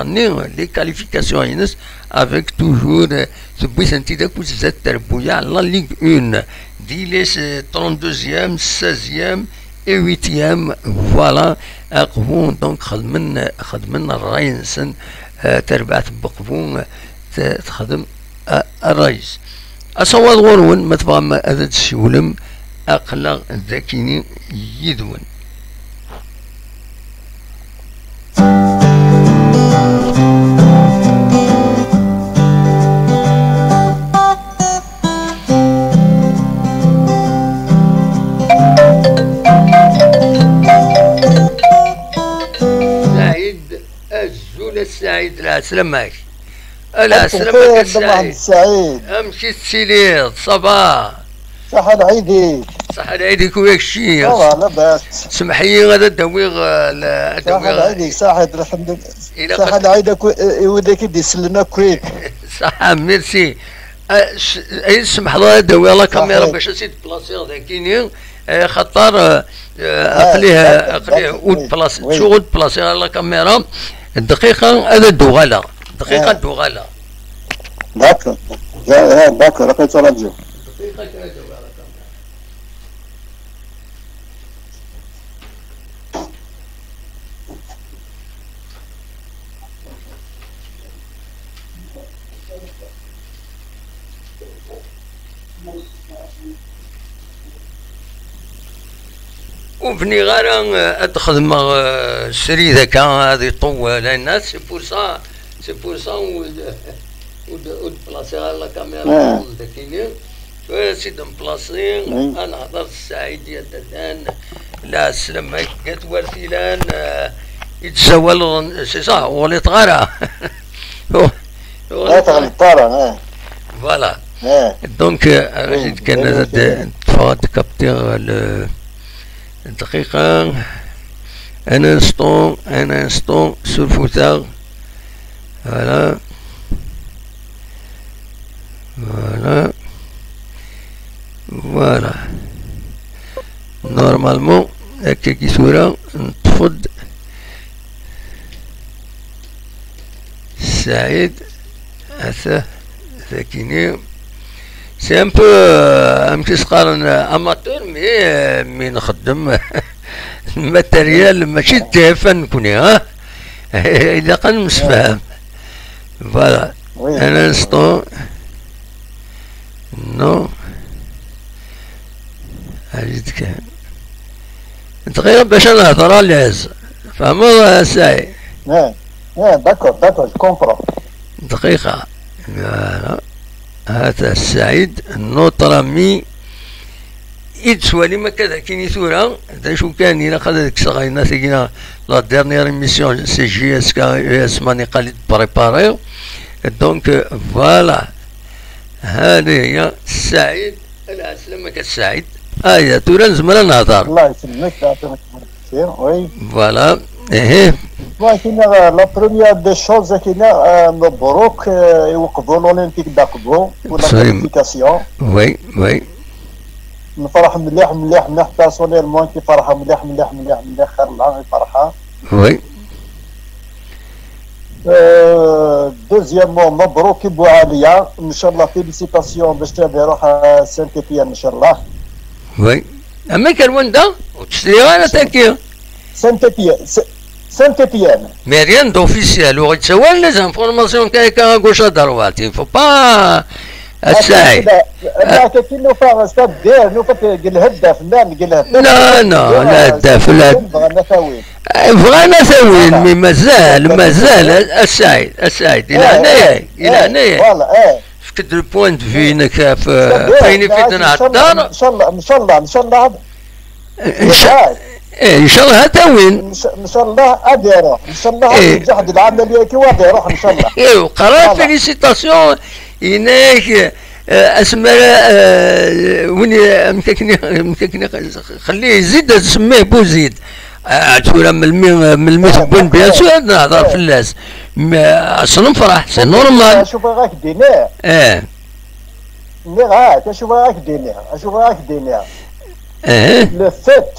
les qualifications-ines, avec toujours, euh, tewwi-tent-id akk zdat trebbuyaɛ, la Ligue un, di les, euh, trente-deuxième, seizième et huitième, voilà. Aqbu, donc, xedmen, xedmen ṛṛay-nsen, euh, terbaɛt n Buqbu, euh, t-, texdem, euh, ṛṛay-is. Asawaḍ ɣur-wen, ma tebɣam ad d-tessiwlem, aql-aɣ dagi yid-wen. Saɛid, azul a Saɛid, lɛeslama-k. Ala, sslam a Kat Saɛid. Amek i tettiliḍ? Ça va? Saḥa lɛid-ik. Saḥa lɛid-ik, wi ak-cciɣ. Ça va, labas. Semmeḥ-iyi, ad d-awiɣ, eh, la-, ad d-awiɣ. Saḥa lɛid-ik, saḥa, lḥemdulillah. Saḥa lɛid akk i, i widak i d-isellen akk-ik. Saḥa, merci. Ah, s-, ay tsemḥeḍ, ad d-awiɣ la caméra bac ad tt-id-plasiɣ dagini, eh, xaṭer, eh, eh, aql-i, aql-i ur d-plasi-, ttuɣ ur d-plasiɣ la caméra. Dqiqa ad d-uɣaleɣ. Dqiqa ad d-uɣaleɣ. D'accord. Eh, eh, d'accord, aql-i ttṛaǧuɣ. Dqiqa kan ad d-awiɣ la caméra. Ur bniɣ ara, eh, ad xedmeɣ, eh, srid akka, ad iṭuwal, ayen-a, c'est pour ça, c'est pour ça ur, ur, ur d-plasiɣ ara la caméra, ah, dagini. Tura ad tt-id-nplasi, ad nehder s Saɛid Yatadan, la slam, akka twal tilan, eh, i d-ssawaleḍ, c'est ça, ur ɣliṭeɣ ara. Ur, ur ɣliṭeɣ ara. Voilà. Donc, eh, ara tt-id kan ad ṭṭfeɣ, ad kaptiɣ le, dqiqa. Un instant, un instant, surfut-aɣ. Voilà. Voilà. Voilà. Normalement, akka-agi tura, neṭṭef-d Saɛid, ata, dagini. C'est un peu, euh, amek i s-qqaren, euh, amateur, mais, euh, mi nxeddem matériel, mačči d tiɛifa nekni, ha? Ilaq ad nemsefham. Voilà. Oui. Un instant. Non. Alit kan. Dɣiɣ bac ad nehder à l'aise. Tfehmeḍ, a Saɛid? Eh, eh, d'accord, d'accord, je comprends. Dqiqa. Voilà. Hata Saɛid, notre ami. I d-twalim akka d akin i tura, d acu kan, ilaq ad kkseɣ ayen tagi, la dernière émission, c'est J S K E S Maniqal i d-prépariɣ. Donc, euh, voilà. Hadi ya Saɛid, ala slam-ik a Saɛid. Aya, tura nezmer ad nehder. Allah yesselmek, yeɛṭi-k ṣṣeḥḥa, oui. Voilà. Ehe. Wa kina, la première des choses, kina, euh, mebruk, euh, i uqbu l'Olympique d'Aqbu, pour la qualification. Oui, oui. Nefreḥ mliḥ, mliḥ, mliḥ, personnellement, ki ferḥeɣ mliḥ, mliḥ, mliḥ, mliḥ, xir llah, i ferḥeɣ. Oui. Euh, deuxièmement, mebruk i Buɛaliya, ncallah, félicitations, bac ad iruḥ, euh, Saint-Étienne, ncallah. Oui. Amek ar wanda? Ur tt-sliɣ ara tagi. Saint-Étienne, Saint-Étienne. Mais rien d'officiel, ur yettawal les informations qu'avec à gauche à droite. Il faut pas. A Saɛid. Akken nufa, c'est-à-dire, nufa deg lhedda, llan deg lhedda. Non, non, lhedda, lhedda. Bɣan ad t-awin. Eh, bɣan ad t-awin, mais mazal, mazal, a Saɛid, a Saɛid, i leɛnaya-k, i leɛnaya-k. Voilà, eh. Efk-d le point de vue-inek ɣef, eh, ayen i fi d-nhedder. Ncallah, ncallah, ncallah. Ncallah ad t-awin. Ncallah ad iruḥ. Ncallah ad yenǧeḥ di lɛamaliya-agi, ad iruḥ, ncallah. Iwqer, félicitations. Yenna-yak, eh, asmi ara, eh, win i, amek akken i, amek akken i, xelli Zid, ad semmih Buzid. Ah, tura melmi, melmi tewwin, bien sûr, ad nehder fell-as. Mais, ah, s lemferḥ, c'est normal. Acu bɣiɣ ad k-d-iniɣ? Eh. Nniɣ-ak, acu bɣiɣ ad k-d-iniɣ? Acu bɣiɣ ad k-d-iniɣ? Eh. Le fait,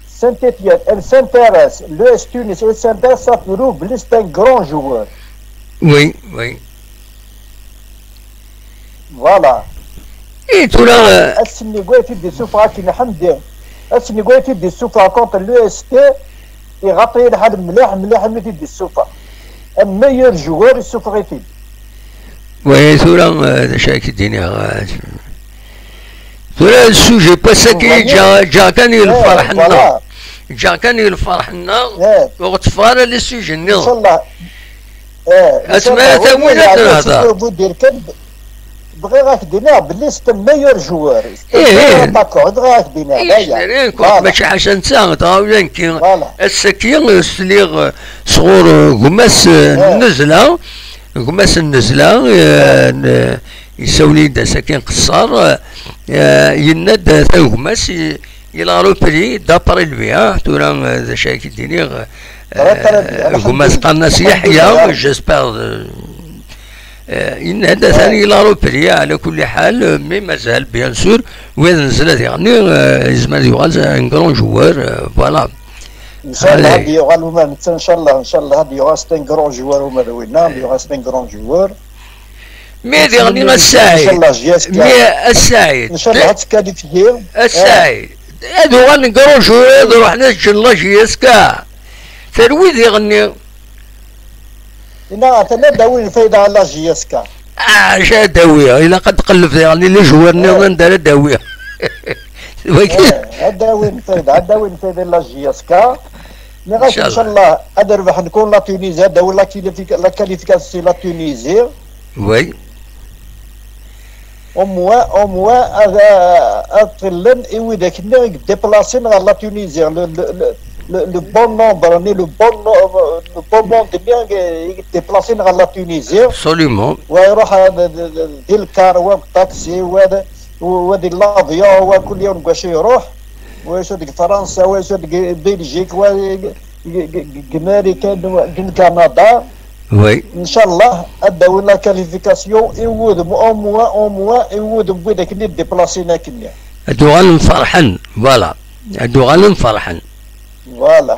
Saint-Étienne, elle s'intéresse, l'U S Tunis, elle s'intéresse, ça prouve que c'est un grand joueur. Oui, oui. Voilà. I tura, eh, ass-nni i t-id-issufeɣ akken Ḥemdi, ass-nni i t-id-issufeɣ contre l'U S T, iɣaṭ-iyi lḥal mliḥ, mliḥ mi t-id-issufeɣ. Un meilleur joueur, issufeɣ-it-id. Wa tura, eh, d acu ara k-id-iniɣ, eh, tura le sujet n wass-agi, ǧǧiɣ, ǧǧiɣ kan i lferḥ-nneɣ. Voilà. Ǧǧiɣ kan i lferḥ-nneɣ, ur ɣ-teṭṭef ara le sujet-nni. Inchallah. Eh, asmi ara tawin ad nehder. Bɣiɣ ad k-d-iniɣ belli c'est un meilleur joueur. C'est un meilleur attaquant. Bɣiɣ ad k-d-iniɣ d aya. Voilà. Mačči ḥaca netta, dɣa ula nekki ass-agi sliɣ, eh, sɣur, eh, gma-s, eh, n Nnezla. Gma-s n Nezla, eh, n-, yessawel-iyi-d ass-agi nqeṣṣer, eh, yenna-d, eh, ata gma-s, i-, il a repris d'après lui, ah, tura, eh, d acu ara k-id-iniɣ, eh, gma-s qqaren-as Yeḥya, j'espère, eh, eh, yenna-d atan il a repris, ɛla kulli ḥal, eh, mais mazal, bien sûr, wid n Nezla diɣenni, eh, yezmer ad yuɣal d un grand joueur, eh, voilà. Ncallah ad yuɣal uma d netta, ncallah, ncallah ad yuɣal c'est un grand joueur uma d winna, ad yuɣal c'est un grand joueur. Mais diɣenni a Ssaɛid, ncallah J S K, mais a Ssaɛid, ncallah ad tkalifyi. A Ssaɛid, ad uɣalen grand joueur, ad ruḥen ad ǧǧen la J S K. Terwi diɣenni. Inna atan ad d-awin lfayda ɣer la J S K. Ah, acu ad d-awiɣ? Ilaq ad d-qelleb diɣenni les joueurs nniḍen anda ara d-awiɣ. Wagi. Eh, ad d-awin lfayda, ad d-awin lfayda la J S K. Nniɣ-ak, ncallah, ad rebḥen contre la Tunisie, ad d-awin la qualifica-, la qualification si la Tunisie. Oui. Au moins, au moins, ad, ad ṭillen i widak-nni i yeddiplasin ɣer la Tunisie. Le, le, le, le, le bon nombre, ni le bon no-, le bon monde-nni i yeddiplasin ɣer la Tunisie. Absolument. Wa iruḥ, eh, d, d, d, di lkar, wa d taksi, wa d, wa di l'avion, wa kul yiwen deg wacu iruḥ. Wa iruḥ deg Fransa, wa iruḥ deg Belgique, wa deg, deg, deg Marikan, wa deg Kanada. Oui. Ncallah, ad d-awin la qualification i wudem, au moins, au moins, i wudem n widak-nni déplacés akkenni. Ad uɣalen ferḥen, voilà. Ad uɣalen ferḥen. Voilà.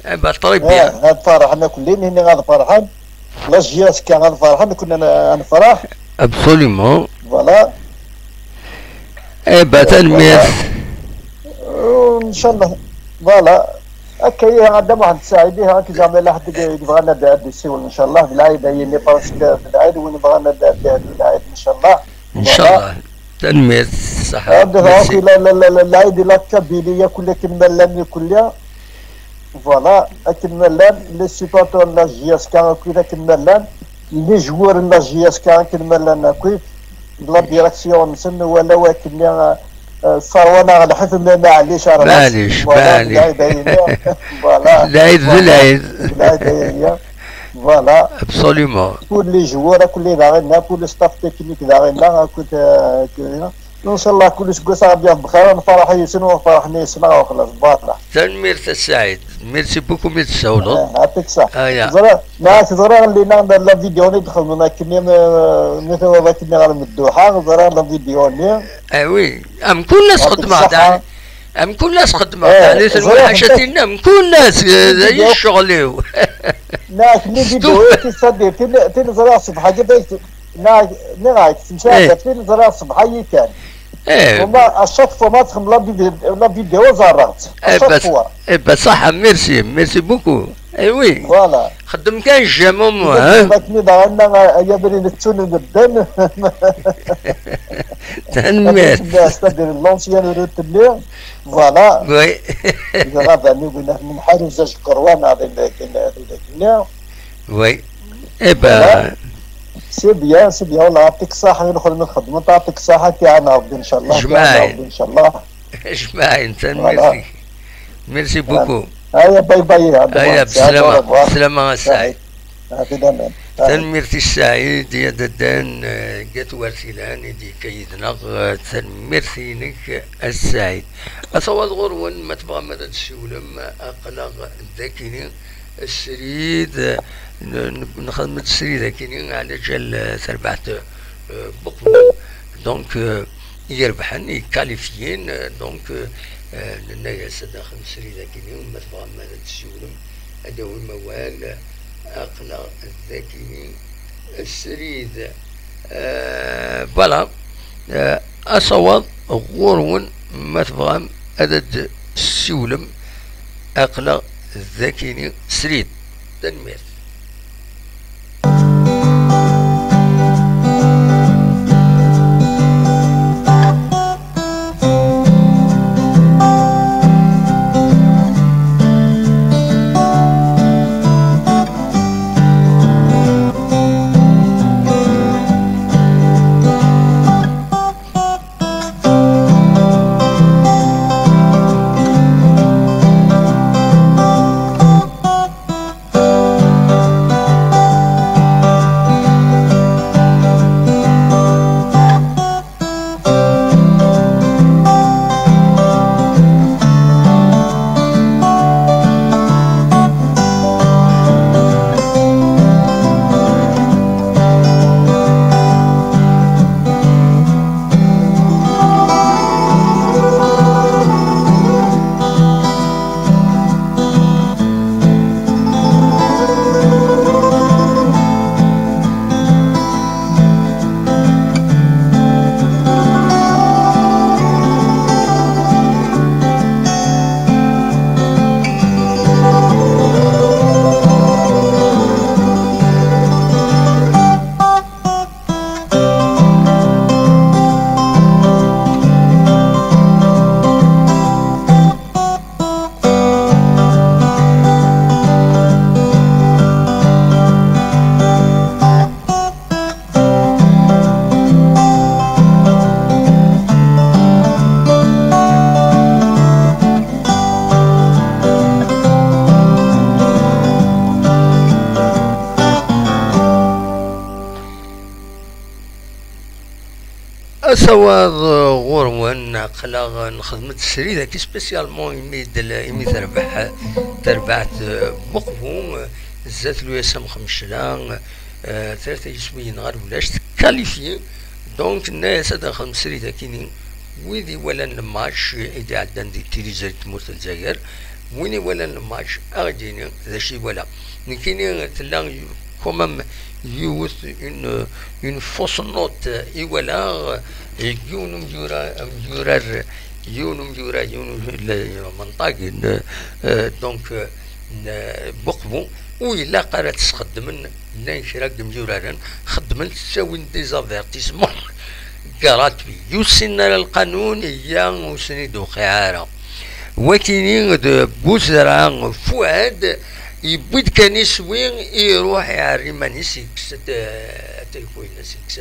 Eh ben, très bien. Eh, ad ferḥen akk, nini ad ferḥen. La J S K ad ferḥen, kunna ad nefreḥ. Absolument. Voilà. Eh ben, tanemmirt. Voilà. Ncallah. Voilà. Akka i Ɛedda Muḥend Saɛid, ihi akka zeɛma yella ḥedd i yebɣan ad, ad d-yessiwel, ncallah, d lɛid ad yini parce que d lɛid, win yebɣan ad, ad d-yehdu d lɛid, ncallah. Ncallah. Voilà. Tanemmirt, ṣṣeḥḥa. Ad d-hawk la, la, la, la, lɛid i la Kabylie, yakk akken ma llan, yakk. Voilà, akken ma llan, les supporters n la J S K, akkit akken ma llan, les joueurs n la J S K, akken ma llan, akkit. La direction-nsen, wala wakken, eh, eh, sserwan-aɣ lḥif, mais maɛlic, ara maɛlic, voilà, maɛlic. Lɛid ayni. Voilà. Lɛid d lɛid. Lɛid ayni. Voilà. Absolument. Kul les joueurs, kul les daɣen, kul le staff technique daɣen, akkit, eh, ncallah kul aseggas ad aɣ-d-yaf bxir, ad nferḥ yis-sen, ur nferḥ yis-neɣ, xlas, voilà. Tanemmirt a Saɛid. Merci beaucoup mi d-tsawleḍ. Eh, yɛṭik ṣṣeḥḥa. Aya. Ẓriɣ, nniɣ-ak ẓriɣ lli-nneɣ la vidéo-nni d-xedmen akkenni, mi, mi tewweḍ akkenni ɣer Medduḥa, ẓriɣ la vidéo-nni. Eh oui, am kul ass xeddmeɣ-d, ɛni, am kul ass xeddmeɣ-d, eh, ɛni tenwiḥ ẓriɣ acu ad t-, tin, am kul ass, eh, d ayen ccɣel-iw. Nniɣ-ak, les vidéos, c'est-à-dire, tin, tin ẓriɣ ṣṣbeḥ-agi, nniɣ-ak, nniɣ-ak, temsaɛdatin ẓriɣ ṣṣbeḥ-agi kan. Eh. Wama, à chaque fois ma txedmem la vid-, la vidéo ẓerreɣ-tt. À chaque fois. Eh ben, ṣṣeḥḥa, merci, merci beaucoup. Eh oui. Voilà. Xeddem kan j'aime au moins, hein. Akken i daɣen, ay abrid ttun medden. Tanemmirt. C'est-à-dire l'ancienne route-nni. Voilà. Oui. Dɣa bani win nemḥarez ajekkerwa neɣ d, d, d, d, d, Oui. Eh ben. Voilà. C'est bien, c'est bien. Wallah, yɛṭik ṣṣeḥḥa i lxedma txeddmeḍ, yɛṭik ṣṣeḥḥa, ad k-iɛan Rebbi, ncallah, ad k-iɛan Rebbi, ncallah. Jmaɛin, tanemmirt-ik. Voilà. Merci beaucoup. Aya, bye bye, aya, bye. Bselama, bselama a Saɛid. Tanemmirt i Saɛid, i Adadda n, eh, Gatwartilan, i d-yekka yid-neɣ, eh, tanemmirt-inek a Saɛid. Asawaḍ ɣur-wen, ma tebɣam ad d-tessiwlem, aql-aɣ d akini. Srid, n-, n-, nxedm-d srid akini, ɛla ǧal, eh, terbaɛt, eh, Buqbel. Donc, eh, i irebḥen, i qualifiyen, eh, donc, eh, eh, nenna-yas ad naxdem srid akini, ma tebɣam ad d-tessiwlem, ad d-tawim awal, aql-aɣ d akini srid. Eh, voilà. Eh, asawaḍ ɣur-wen, ma tebɣam ad d-tessiwlem, aql-aɣ d akini srid. Tanemmirt. Asawaḍ, eh, ɣur-wen, aql-aɣ nxedm-d srid-agi spécialement imi d-, imi terbeḥ terbaɛt, eh, Buqbu, eh, zdat l'U S M Xemcla, eh, tlata yiswiyen ɣer ulac, tkalifyi. Donc, nenna-yas ad nxedm srid-agi-ni. Wid iwalan le match i d-iɛeddan di tiliẓri n tmurt n Lezzayer, win iwalan le match, a ɣ-d-yini d acu iwala. Nekkini tella quand même yiwet, une, une fausse note i walaɣ, yiwen umyura-, umyurar, yiwen umyura, yiwen u-, le, menṭag, n, euh, donc, euh, n, Buqbu, ur ilaq ara ad t-sxedmen, llan kra n yimyuraren xeddmen, ttawin des avertissements gratuits. Ur ssinen ara lqanun, iya, ur sen-id-tuqiɛ ara. Wakini d Buzra Fuad, yewwi-d kan iswi, iruḥ iɛerr iman-is, yekkes-d, eh, atriku-ines, yekkes,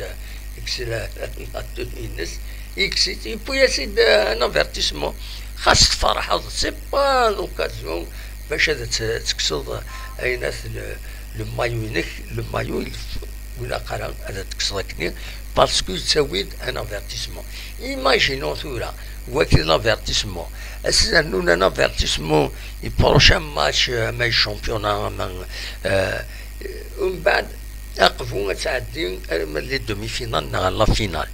yekkes la, la tenue-ines, yekkes-itt, yewwi-as-id, eh, un avertissement. Xas tferḥeḍ, c'est pas l'occasion bac ad tt-, tekkseḍ, eh, ayen at le, le maillot-inek, le maillot, il faut, ur ilaq ara ad t-tekkseḍ akkenni, parce que yettawi-d un avertissement. Imaginons tura, waki l'avertissement. Ad s-rnun un avertissement i prochain match, euh, ama i championnat, ama, euh, umbeɛd, aqbu ad tɛeddi arma d les demi-finales neɣ la finale.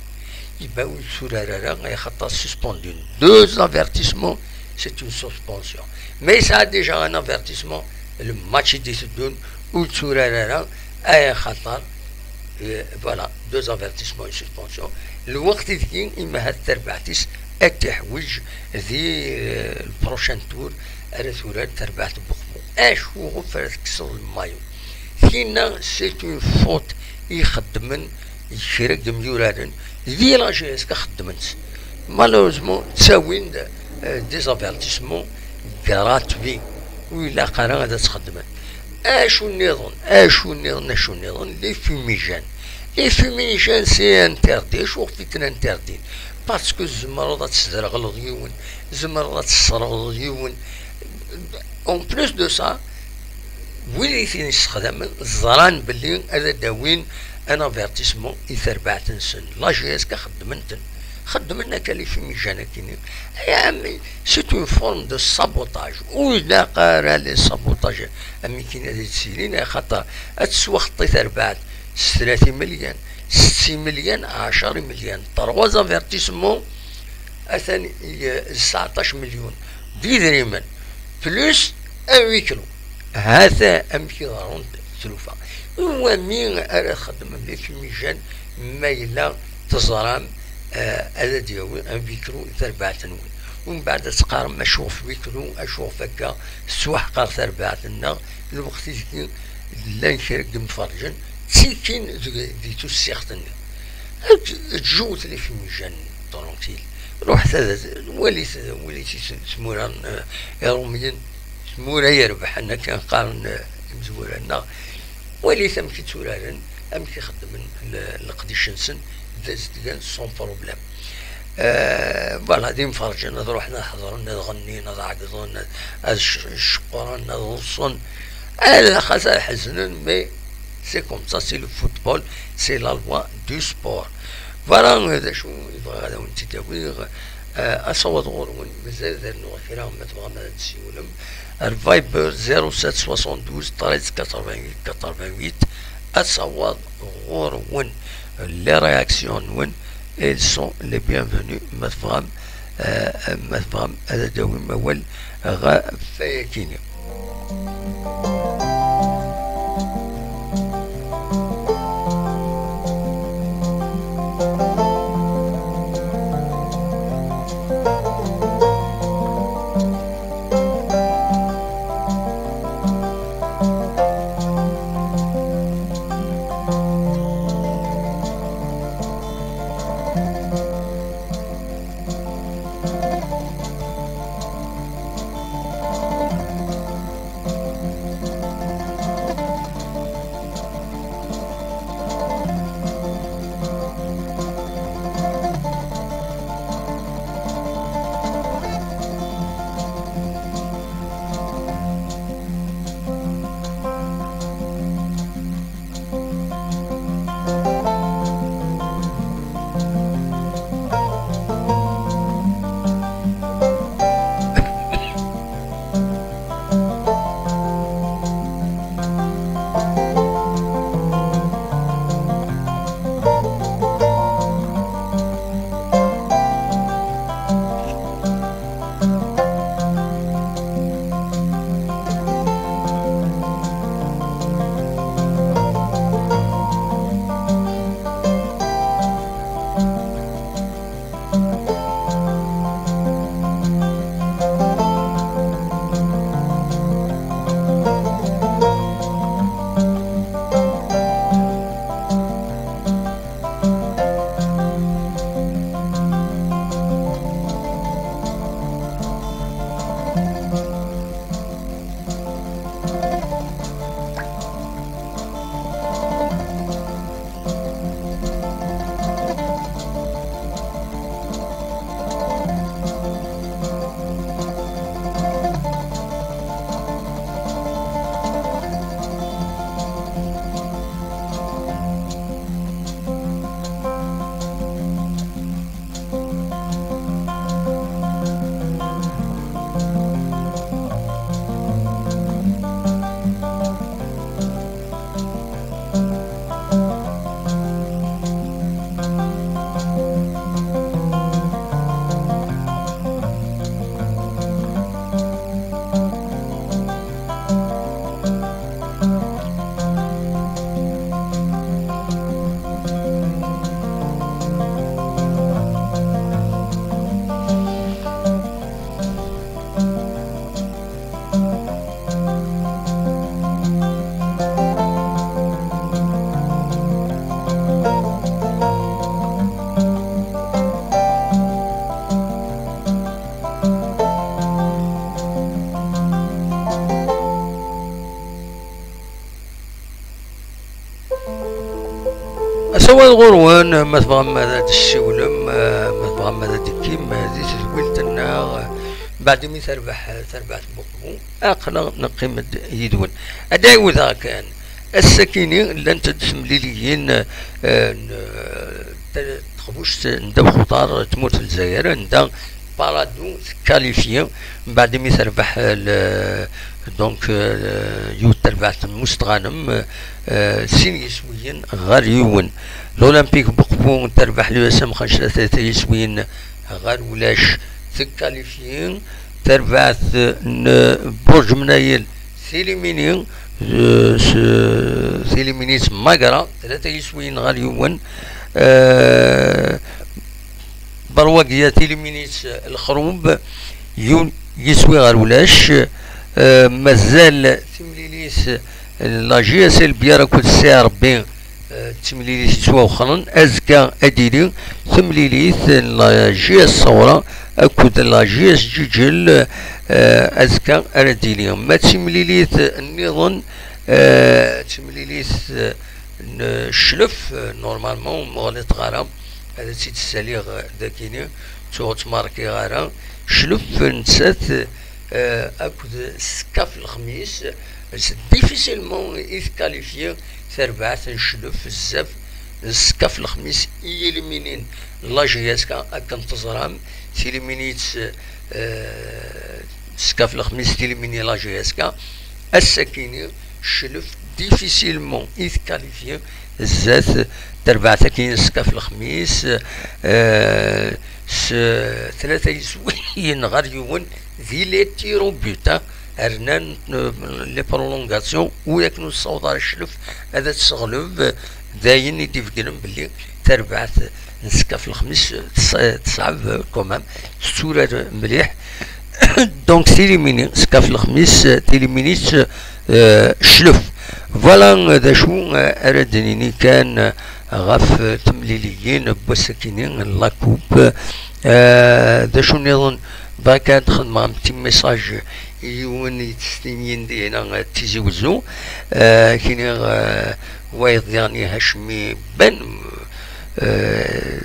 Iba ur yetturar ara, axaṭer suspendu. Deux avertissements, c'est une suspension. Mais yesɛa déjà un avertissement, le match i d-iteddun, ur yetturar ara, axaṭer, euh, voilà, deux avertissements, une suspension. Lweqt ideg-i, imahat tarbaɛt-is ad t-iḥwiǧ di, euh, le prochain tour, ara turar tarbaɛt n Buqbu. Acu ɣef ara tekkseḍ le maillot? Tinna, c'est une faute i xeddmen kra n yimyuraren di la J S K, xeddmen-tt. Malheureusement, ttawin-d, euh, des avertissements gratuits. Ur ilaq ara ad tt-xeddmen. Acu nniḍen? Acu nniḍen? Acu nniḍen? Les fumigènes. Les fumigènes, c'est interdit. Acu ɣef i ten-interdin? Parce que tzemreḍ ad tesderɣleḍ yiwen, tzemreḍ ad tesserɣeḍ yiwen. En plus de ça, wid i ten-yessexdamen ẓran belli ad d-awin un avertissement i terbaɛt-nsen. La J S K xeddmen-ten. Xeddmen akka les fumigènes akkenni. Ay ɛemmi, c'est une forme de sabotage. Ur ilaq ara les sabotages am nekkini ad d-ssilin, axaṭer ad teswaxeṭṭi terbaɛt s tlata imelyan, setta imelyan, ɛecra imelyan, trois avertissements, atan i, eh, sɛeṭṭac milyun d idrimen, plus un huis clos. Hata amek i ḍerrunt tlufa. Iwami ara txeddmem les fumigènes ma yella teẓram, eh, ad d-yawi un huis clos i terbaɛt-nwen? Umbeɛd ad teqqarem acuɣef huis clos, acuɣef akka tettwaḥqer terbaɛt-nneɣ, lweqt ideg llan kra n yimferǧen ttikkin deg, di tussiɣt-nni. Ǧǧut les fumigènes tranquilles. Ruḥet ad, walit, walit tmura n, eh, Iṛumyen, tmura irebḥen akken qqaren, eh, imezwura-nneɣ. Walit amek i tturaren, amek i xeddmen le-, leqdic-nsen, d azedgan sans problème. Euh, voilà, d imferǧen, ad ruḥen ad ḥedṛen, ad ɣennin, ad ɛeggḍen, ad, ad c-, ceqqren, ad ḍsen. Ala xas ad ḥeznen, mais c'est comme ça, c'est le football, c'est la loi du sport. Voilà, euh, d acu i bɣiɣ ad awen-tt-id-awiɣ. Euh, asawaḍ ɣur-wen, mazal ad rnuɣ kra, ma tebɣam ad d-tsiwlem. Ar Viber zéro sept soixante-douze treize quatre-vingt-huit quatre-vingt-huit, asawaḍ ɣur-wen. Les réactions-nwen, elles sont les bienvenues. Ma tebɣam, euh, ma tebɣam ad d-tawim awal ɣef wayagi-nni. Asawaḍ ɣur-wen, ma tebɣam ad d-tessiwlem, eh, ma tebɣam ad d-tekkim, eh, di tedwilt-nneɣ, eh, mbeɛd imi terbeḥ, eh, terbaɛt n Buqbu, aql-aɣ neqqim-d yid-wen. Ad d-ɛiwdeɣ kan, ass-akini llant-d temliliyin, eh, n, eh, ta-, teqbuct n ddabex uḍar n tmurt n Lezzayer, anda Parado tekkalifyi, mbeɛd imi terbeḥ, eh, le-, donc, eh, yiwet terbaɛt n Mustɣanem, eh, sin yiswiyen ɣer yiwen. L'Olympique Buqbu terbeḥ l'U S M xemsa tlata yiswiyen ɣer ulac, tekkalifyi. Terbaɛt n Burǧ Mnayel, tilimini, eh, s-, tilimini s Magra, tlata yiswiyen ɣer yiwen. Eh, Berwagiya tilimini s Lexrub, yiwen yiswi ɣer ulac. Eh, mazal timlilit, eh, la J S L Biar akked C R B, eh, d timlilit yettwawexren. Azekka ad d-tili temlilit n la J S Ṣawra akked la J S Ǧiǧel, eh, azekka ara d-tili. Ma d timlilit nniḍen, eh, d timlilit, eh, n Cclef, eh, normalement, ur mɣelṭeɣ ara, ad tt-id-ssaliɣ, eh, dagini, ttuɣ ur ttmerkiɣ ara. Cclef, eh, nettat, eh, akked Skaf Lexmis, c'est difficilement i tekkalifyi terbaɛt n Cclef, bezzaf n Skaf Lexmis i yiliminin la J S K, akken teẓram, tilimini, eh, Skaf Lexmis tilimini la J S K, ass-akini Cclef difficilement i tekkalifyi zdat terbaɛt-agi n Skaf Lexmis, eh, s tlata yiswiyen ɣer yiwen di les tirs au but, hein, rnan, eh, les prolongations, u akken ur tessaweḍ ara Cclef ad tt-tesseɣleb, d ayen i d-ibeggnen belli tarbaɛt n Skaf Lexmis tes-, teṣɛeb quand même, tetturar mliḥ. Donc tilimini, Skaf Lexmis, tilimini, eh, Cclef. Voilà, eh, d acu, eh, ara d-nini kan, eh, ɣef, eh, temliliyin n wass-akini n la coupe. Eh, d acu nniḍen, bɣiɣ kan ad xedmeɣ un petit message i yiwen yettestinin dinna, eh, Tizi Wezzu. Eh, kini, eh, wayeḍ diɣen i Hacmi Ben, eh,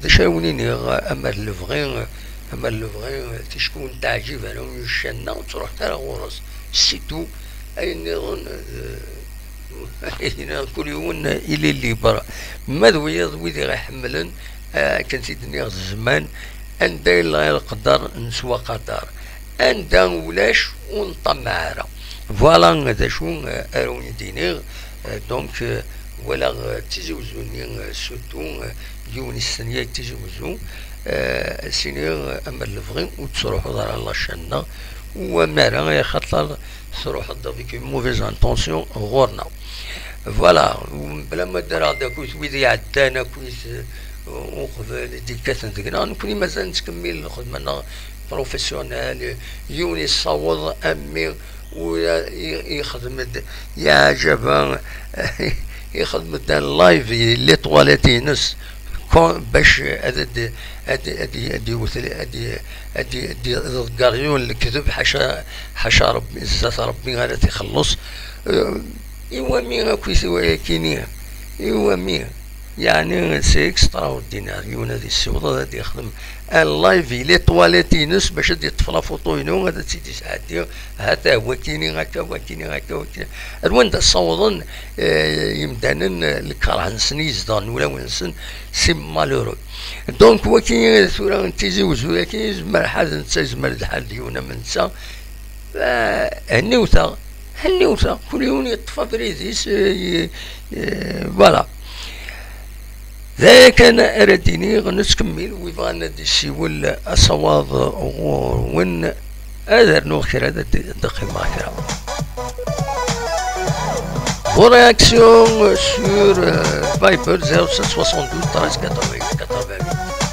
d acu ara wen-iniɣ, amer lebɣi, amer lebɣi, ticki ur n-teɛǧib ara i ccanna, ur ttruḥet ara ɣur-s. C'est tout. Ayen nniḍen, eh, ayen nniḍen, kul yiwen il est libre. Ma d wiyaḍ wid i ɣ-iḥemmlen, eh, akken t-id-nniɣ d zzman, anda yella leqder, neswa qader. Anda ulac, ur nṭammeɛ ara. Voilà d acu, eh, ara wen-d-iniɣ. Eh, donc, eh, walaɣ, eh, Tizi Wezzu-nni, eh, surtout, eh, yiwen yestenya Tizi Wezzu, eh, ad s-iniɣ, eh, amer lebɣi ur tettruḥuḍ ara la chaîne-nneɣ, u amara, axaṭer truḥeḍ avec une mauvaise intention ɣur-neɣ. Voilà, mebla ma ddreɣ-d akkit wid iɛeddan akkit, eh, uqbel i d-ikkaten deg-neɣ, nekkni mazal nettkemmil lxedma-nneɣ professionnel, yiwen yessaweḍ a mmi u ya-, i-, ixdem-d, yeɛjaba, ixdem-d un live i les toilettes-ines, kon-, bac ad, ad, ad, ad, ad yewwet, ad, ad, ad iḍegger yiwen lekdeb, ḥaca, ḥaca Rebbi, zdat Rebbi ara t-ixelleṣ. Eh, iwami akk i tiwayakini? Iwami? Yeɛni, c'est extraordinaire. Yiwen ad yessiweḍ ad yexdem un live i les toilettes-ines bac ad yeṭṭef la photo-inu, ad tt-id-yesɛeddi. Hata wakini akka, wakini akka, wakini. Ar wanda ssawḍen, eh, yimdanen, eh, lkerh-nsen i yezdeɣen ulawen-nsen, c'est malheureux. Donc, wakini tura n Tizi Wezzu-yaki, yezmer ḥal d netta, yezmer d ḥal d yiwen am netta. Eh, henniwt-aɣ, henniwt-aɣ, kul yiwen yeṭṭef abrid-is, eh, y-, eh, voilà. D aya kan ara d-iniɣ, nettkemmil, wi bɣan ad d-isiwel asawaḍ ɣur-wen, ad rnuɣ kra, ad d-, ad d-qqimeɣ kra. Vos réactions sur, euh, Viber zéro sept soixante-douze treize quatre-vingts quatre-vingt-huit.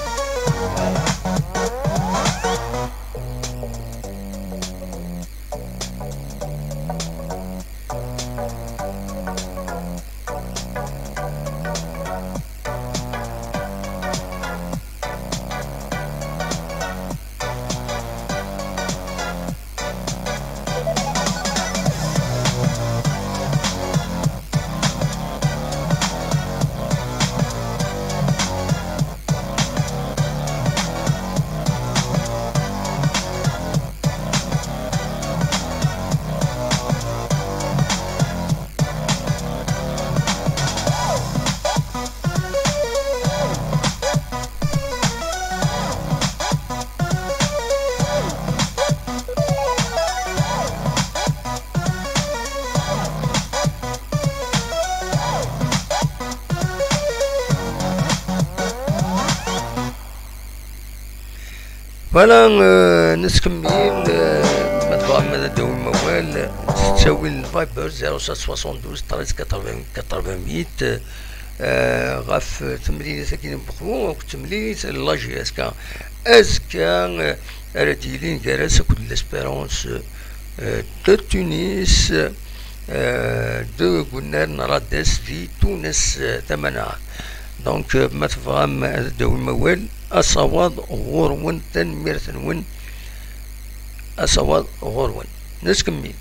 Voilà, euh, nettkemmil, euh, ma tebɣam ad d-tawim awal, s ttawil n Viber zéro sept soixante-douze treize quatre-vingts quatre-vingt-huit, euh, ɣef temlilit-agi n Mexu akked temlilit n la J S K. Azekka, euh, ara d-yilin gar-as akked l'Espérance, euh, de Tunis, euh, deg unnar n Rades di Tunes, euh, tamaneɣt. Donc, euh, ma tebɣam ad d-tawim awal, asawaḍ ɣur-wen, tanemmirt-nwen, asawaḍ ɣur-wen. Nettkemmil.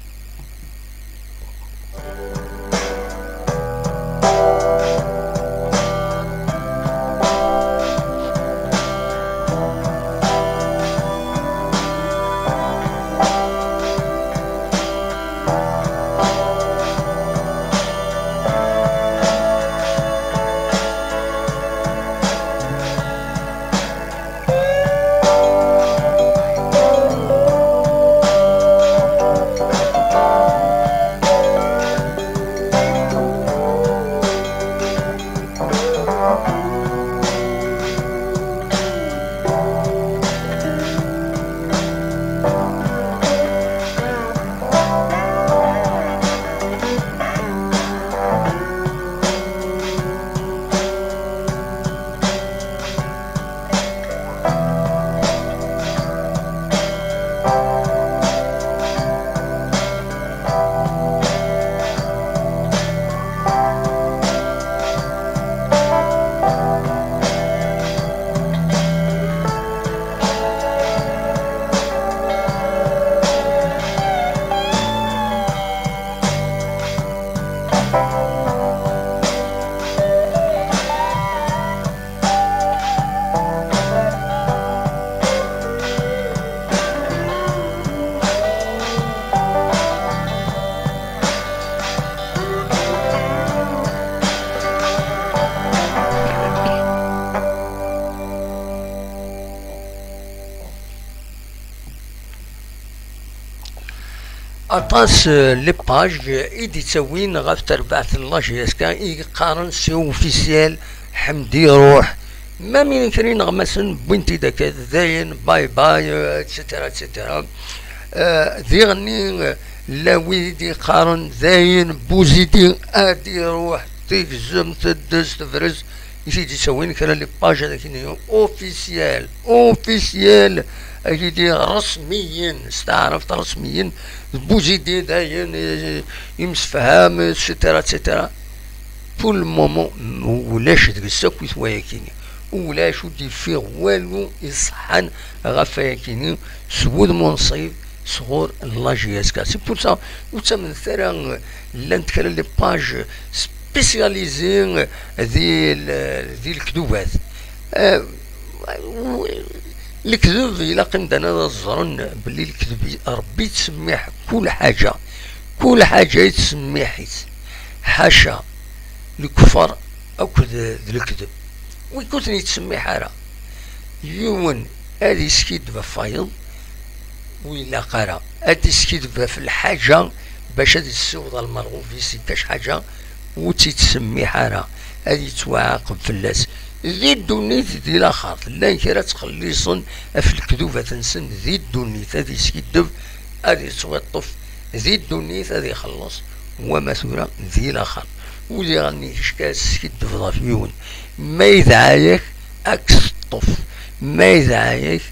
Aṭas, euh, les pages, euh, i d-ittawin ɣef terbaɛt n la J S K i yeqqaren c'est officiel, Ḥemdi iruḥ. Ma min kra ineɣmasen wwin-t-id akka, dayen, bye bye, euh, et cetera, et cetera. Euh, diɣenni, euh, la wid i d-yeqqaren dayen Buzidi ad iruḥ, tegzem, teddez, tebrez, i t-id-ittawin kra n les pages ad ak-iniɣ officiel, officiel, ad ak-iniɣ resmiyen, s taɛrabt resmiyen, d Buzidi dayen, eh, imsefham, et cetera, et cetera. Pour le moment, m-, ulac deg-s akk wayakini. Ulac, ur d-yeffiɣ walu iṣeḥḥan ɣef wayakini, s wudem unṣib, sɣur la J S K. C'est pour ça, ur ttamnet ara, eh, llant kra n les pages spécialisées, eh, di l-, di lekdubat. Eh, lekdeb, ilaq imdanen ad ẓren belli lekdeb, Ṛebbi yettsemmiḥ kul ḥaǧa. Kul ḥaǧa yettsemmiḥ-itt. Ḥaca lekfeṛ akked d lekdeb. Wi ur ten-yettsemmiḥ ara. Yiwen ad yeskiddeb ɣef wayeḍ, ur ilaq ara ad yeskiddeb ɣef lḥaǧa bac ad yessiweḍ ɣer lmerɣub-is, yekkac ḥaǧa ur tt-yettsemmiḥ ara, ad yettwaɛaqeb fell-as di ddunit di laxert. Llan kra ttxelliṣen ɣef lekdubat-nsen di ddunit, ad yeskiddeb, ad yettwiṭṭef di ddunit, ad ixelleṣ, wama tura di laxert. Uliɣ nnig kečč ad teskiddbeḍ ɣef yiwen, ma yedɛa-yak, ad k-teṭṭef, ma yedɛa-yak,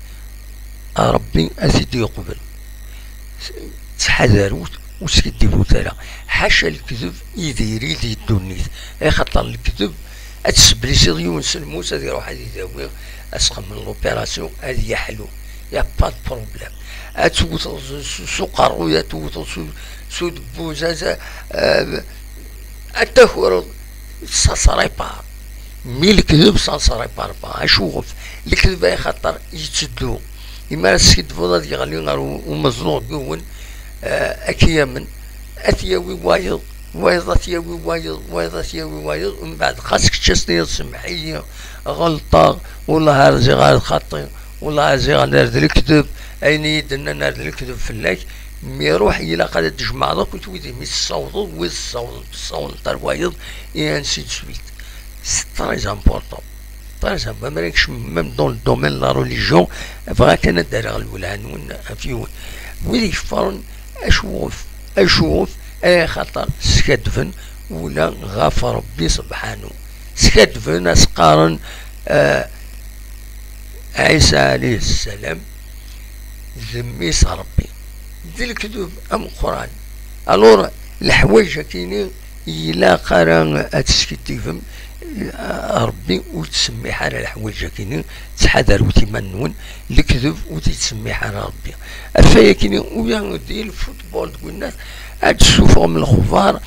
Ṛebbi ad t-id-yeqbel. Ttḥadar, ur, ur skiddibut ara. Ḥaca lekdeb i diri di ddunit, axaṭer lekdeb ad tesblisiḍ yiwen s lmus, ad iruḥ ad idawi, ad s-xemmen l'opération, ad yeḥlu. Y a pas de problème. Ad tewteḍ s, s, s uqerruy, ad tewteḍ s u-, s udebbuz, ad, ad, ad takreḍ, ça se répare. Mi lekdeb, ça se répare pas. Acuɣef? Lekdeb, ay xaṭer yetteddu. Imi ara teskiddbeḍ, ad yeɣli ɣer u-, umeẓẓuɣ n yiwen, eh, ad k-yamen, ad t-yawi wayeḍ, wayeḍ ad t-yawi wayeḍ, wayeḍ ad t-yawi wayeḍ, mbeɛd xas kečč ad s-tiniḍ: "Semmeḥ-iyi, ɣelṭeɣ, wellah rziɣ ar xaṭi, wellah rziɣ ar d lekdeb, ayen i yi-d-nnan ar d lekdeb fell-ak." Mi iruḥ, ilaq ad d-tjemɛeḍ akk wid imi tessawḍeḍ, wid tessawḍeḍ, tessawḍeḍ ar wayeḍ, et ainsi de suite. C'est très important. Par exemple, ma ara kecmeɣ même dans le domaine de la religion, bɣiɣ kan ad d-rreɣ lwelha-nwen ɣef yiwen. Wid iceṭṭḥen, acuɣef? Acuɣef? Axaṭer skaddben ula ɣef Ṛebbi subḥanu. Skaddben, as-qqaren, eh, Ɛisa ɛalayhi ssalam d mmi-s n Ṛebbi. D lekdeb ameqqran. Alors, leḥwayeǧ-akini ilaq ara ad teskiddibem, eh, Ṛebbi ur yettsemmiḥ ara leḥwayeǧ-akini, ttḥadarut iman-nwen, lekdeb ur t-yettsemmiḥ ara Ṛebbi. Ɣef wayakini, uya di lfutbol d winnat, ad d-tessufɣem lexbar,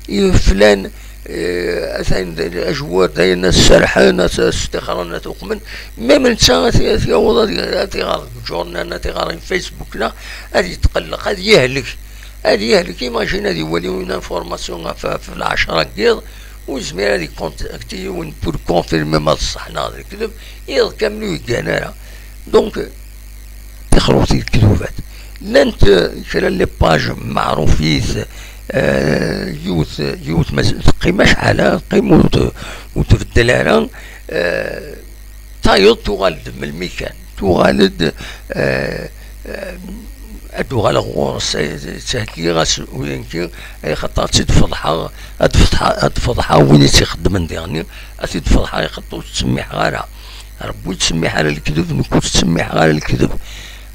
i flan, eh, atan d ajewwad, dayen ad serḥen, ad s-, ad s-ṭixren, ad t-uqmen. Même netta ad t-, ad t-yaweḍ ad, ad t-iɣer deg journal, ad t-iɣer deg Facebook, neɣ ad yetqelleq, ad yehlek. Ad yehlek, imagine ad iwali une information ɣef, ɣef lɛecṛa n yiḍ, ur yezmir ad ikontakti yiwen pour confirmer ma d ṣṣeḥ neɣ d lekdeb, iḍ kamel ur yeggan ara. Donc, tixrut i lekdubat. Llant, eh, kra n les pages meɛrufit, eh, yiwet, yiwet ma teqqim acḥal, eh, teqqim ur t-, ur tbeddel ara, eh, tayeḍ tuɣal-d melmi kan, tuɣal-d, eh, eh, ad d-uɣaleɣ ɣur-s, eh, ttheggiɣ-as uyenki, ay xaṭer ad tt-id-feḍḥeɣ, ad d-feḍḥeɣ, ad d-feḍḥeɣ win i tt-ixeddmen diɣen, ad t-id-feḍḥeɣ, ay xaṭer ur tt-ttsemmiḥeɣ ara. Ṛebbi ur yettsemmiḥ ara lekdeb, nekk ur ttsemmiḥeɣ ara lekdeb.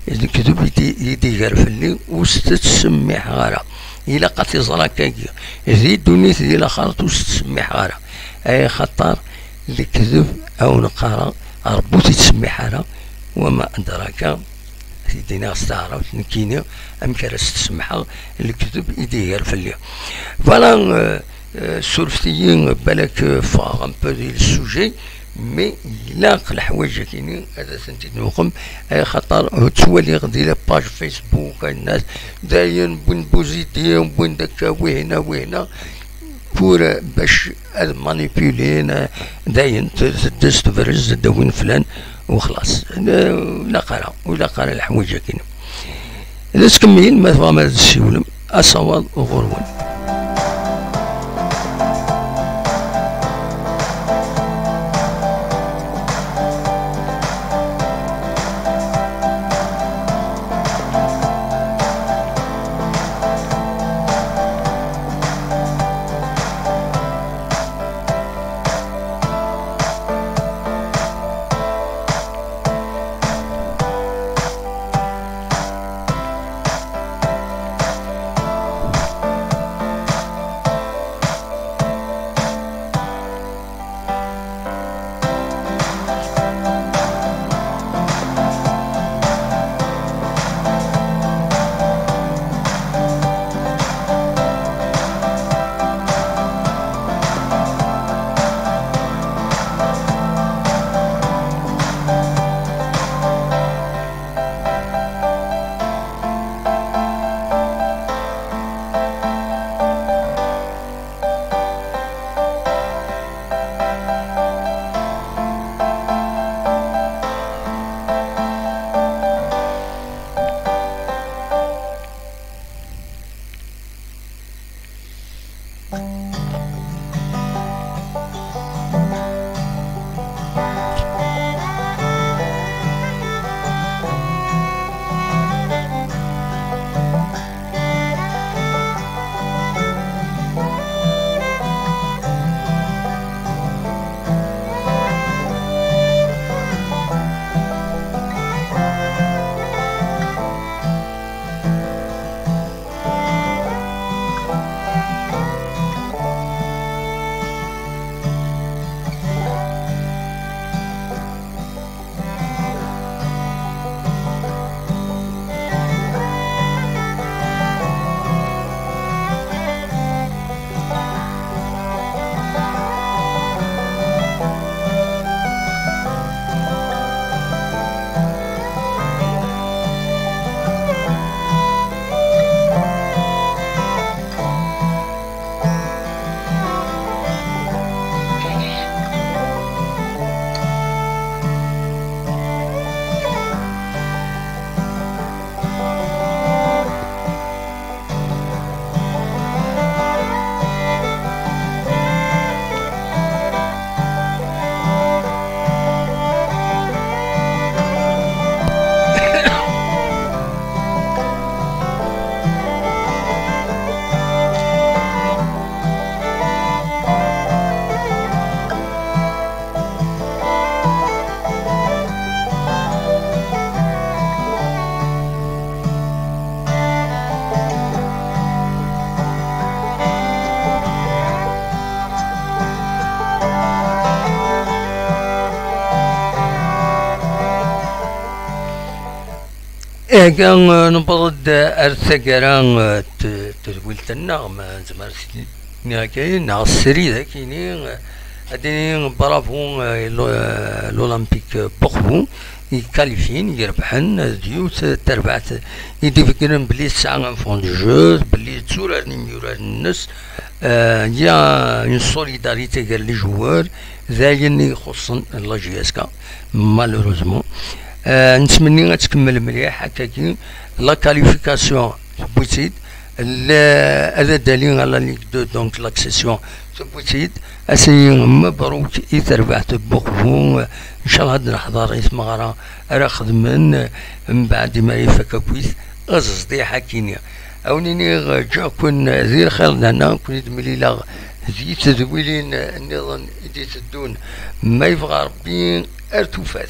Lekdeb i d-, i d-iger fell-i, ur s-t-ttsemmiḥeɣ ara. Ilaq ad t-iẓer akkagi. Di ddunit, di laxert, ur s-ttsemmiḥeɣ ara. Ay xaṭer lekdeb, a wen-qqareɣ, Ṛebbi ur t-yettsemmiḥ ara. Wama adraka, t-id-iniɣ s taɛrabt, nekkini, amek ara s-t-semḥeɣ, lekdeb i d-iger fell-i. Voilà, euh, Euh, surfet-iyi, balak, euh, ffɣeɣ un peu di le sujet, mais ilaq leḥwayeǧ-akini ad asent-id-nuqem, axaṭer, euh, ttwaliɣ di la page Facebook, ay nnas, dayen, wwin-d Buzidi, wwin-d akka, wihna, wihna, pour, euh, bac ad manipulin, euh, dayen, t-, teddez tebrez, d win flan, u xlas. N-, ur ilaq ara, ur ilaq ara leḥwayeǧ-akini. Ad as-kemmel, ma tebɣam ad tessiwlem, asawaḍ ɣur-wen. Akka, eh, newweḍ-d ar taggara, eh, t-, tedwilt-nneɣ, ma nezmer ad s-nini akka, neɣ srid akini, eh, ad nini bravo, eh, i l'O-, eh, l'Olympique Bourboon, i qualifien, i irebḥen, eh, d yiwet, eh, tarbaɛt i d-ifekkren belli tesɛa un fond de jeu, belli tturaren imyuraren-nnes, eh, il y a une solidarité gar les joueurs, d ayen i ixuṣṣen la J S K, malheureusement. Eh, nettmenni ad tkemmel mliḥ akkagi. La qualification tewwi-tt-id. Le-, ad d-ali à la Ligue deux, donc l'accession tewwi-tt-id. Ass-agi, mebruk i terbaɛt n Bourboon. Ncallah ad neḥḍer i tmeɣra ara xedmen mbeɛd mi ara ifak akkit azezdiḥ akini. Ad wen-iniɣ ǧǧiɣ-ken di lxir d lehna, ken-id-mlileɣ di tedwilin nniḍen i d-iteddun, ma yebɣa Rebbi, ar tufat.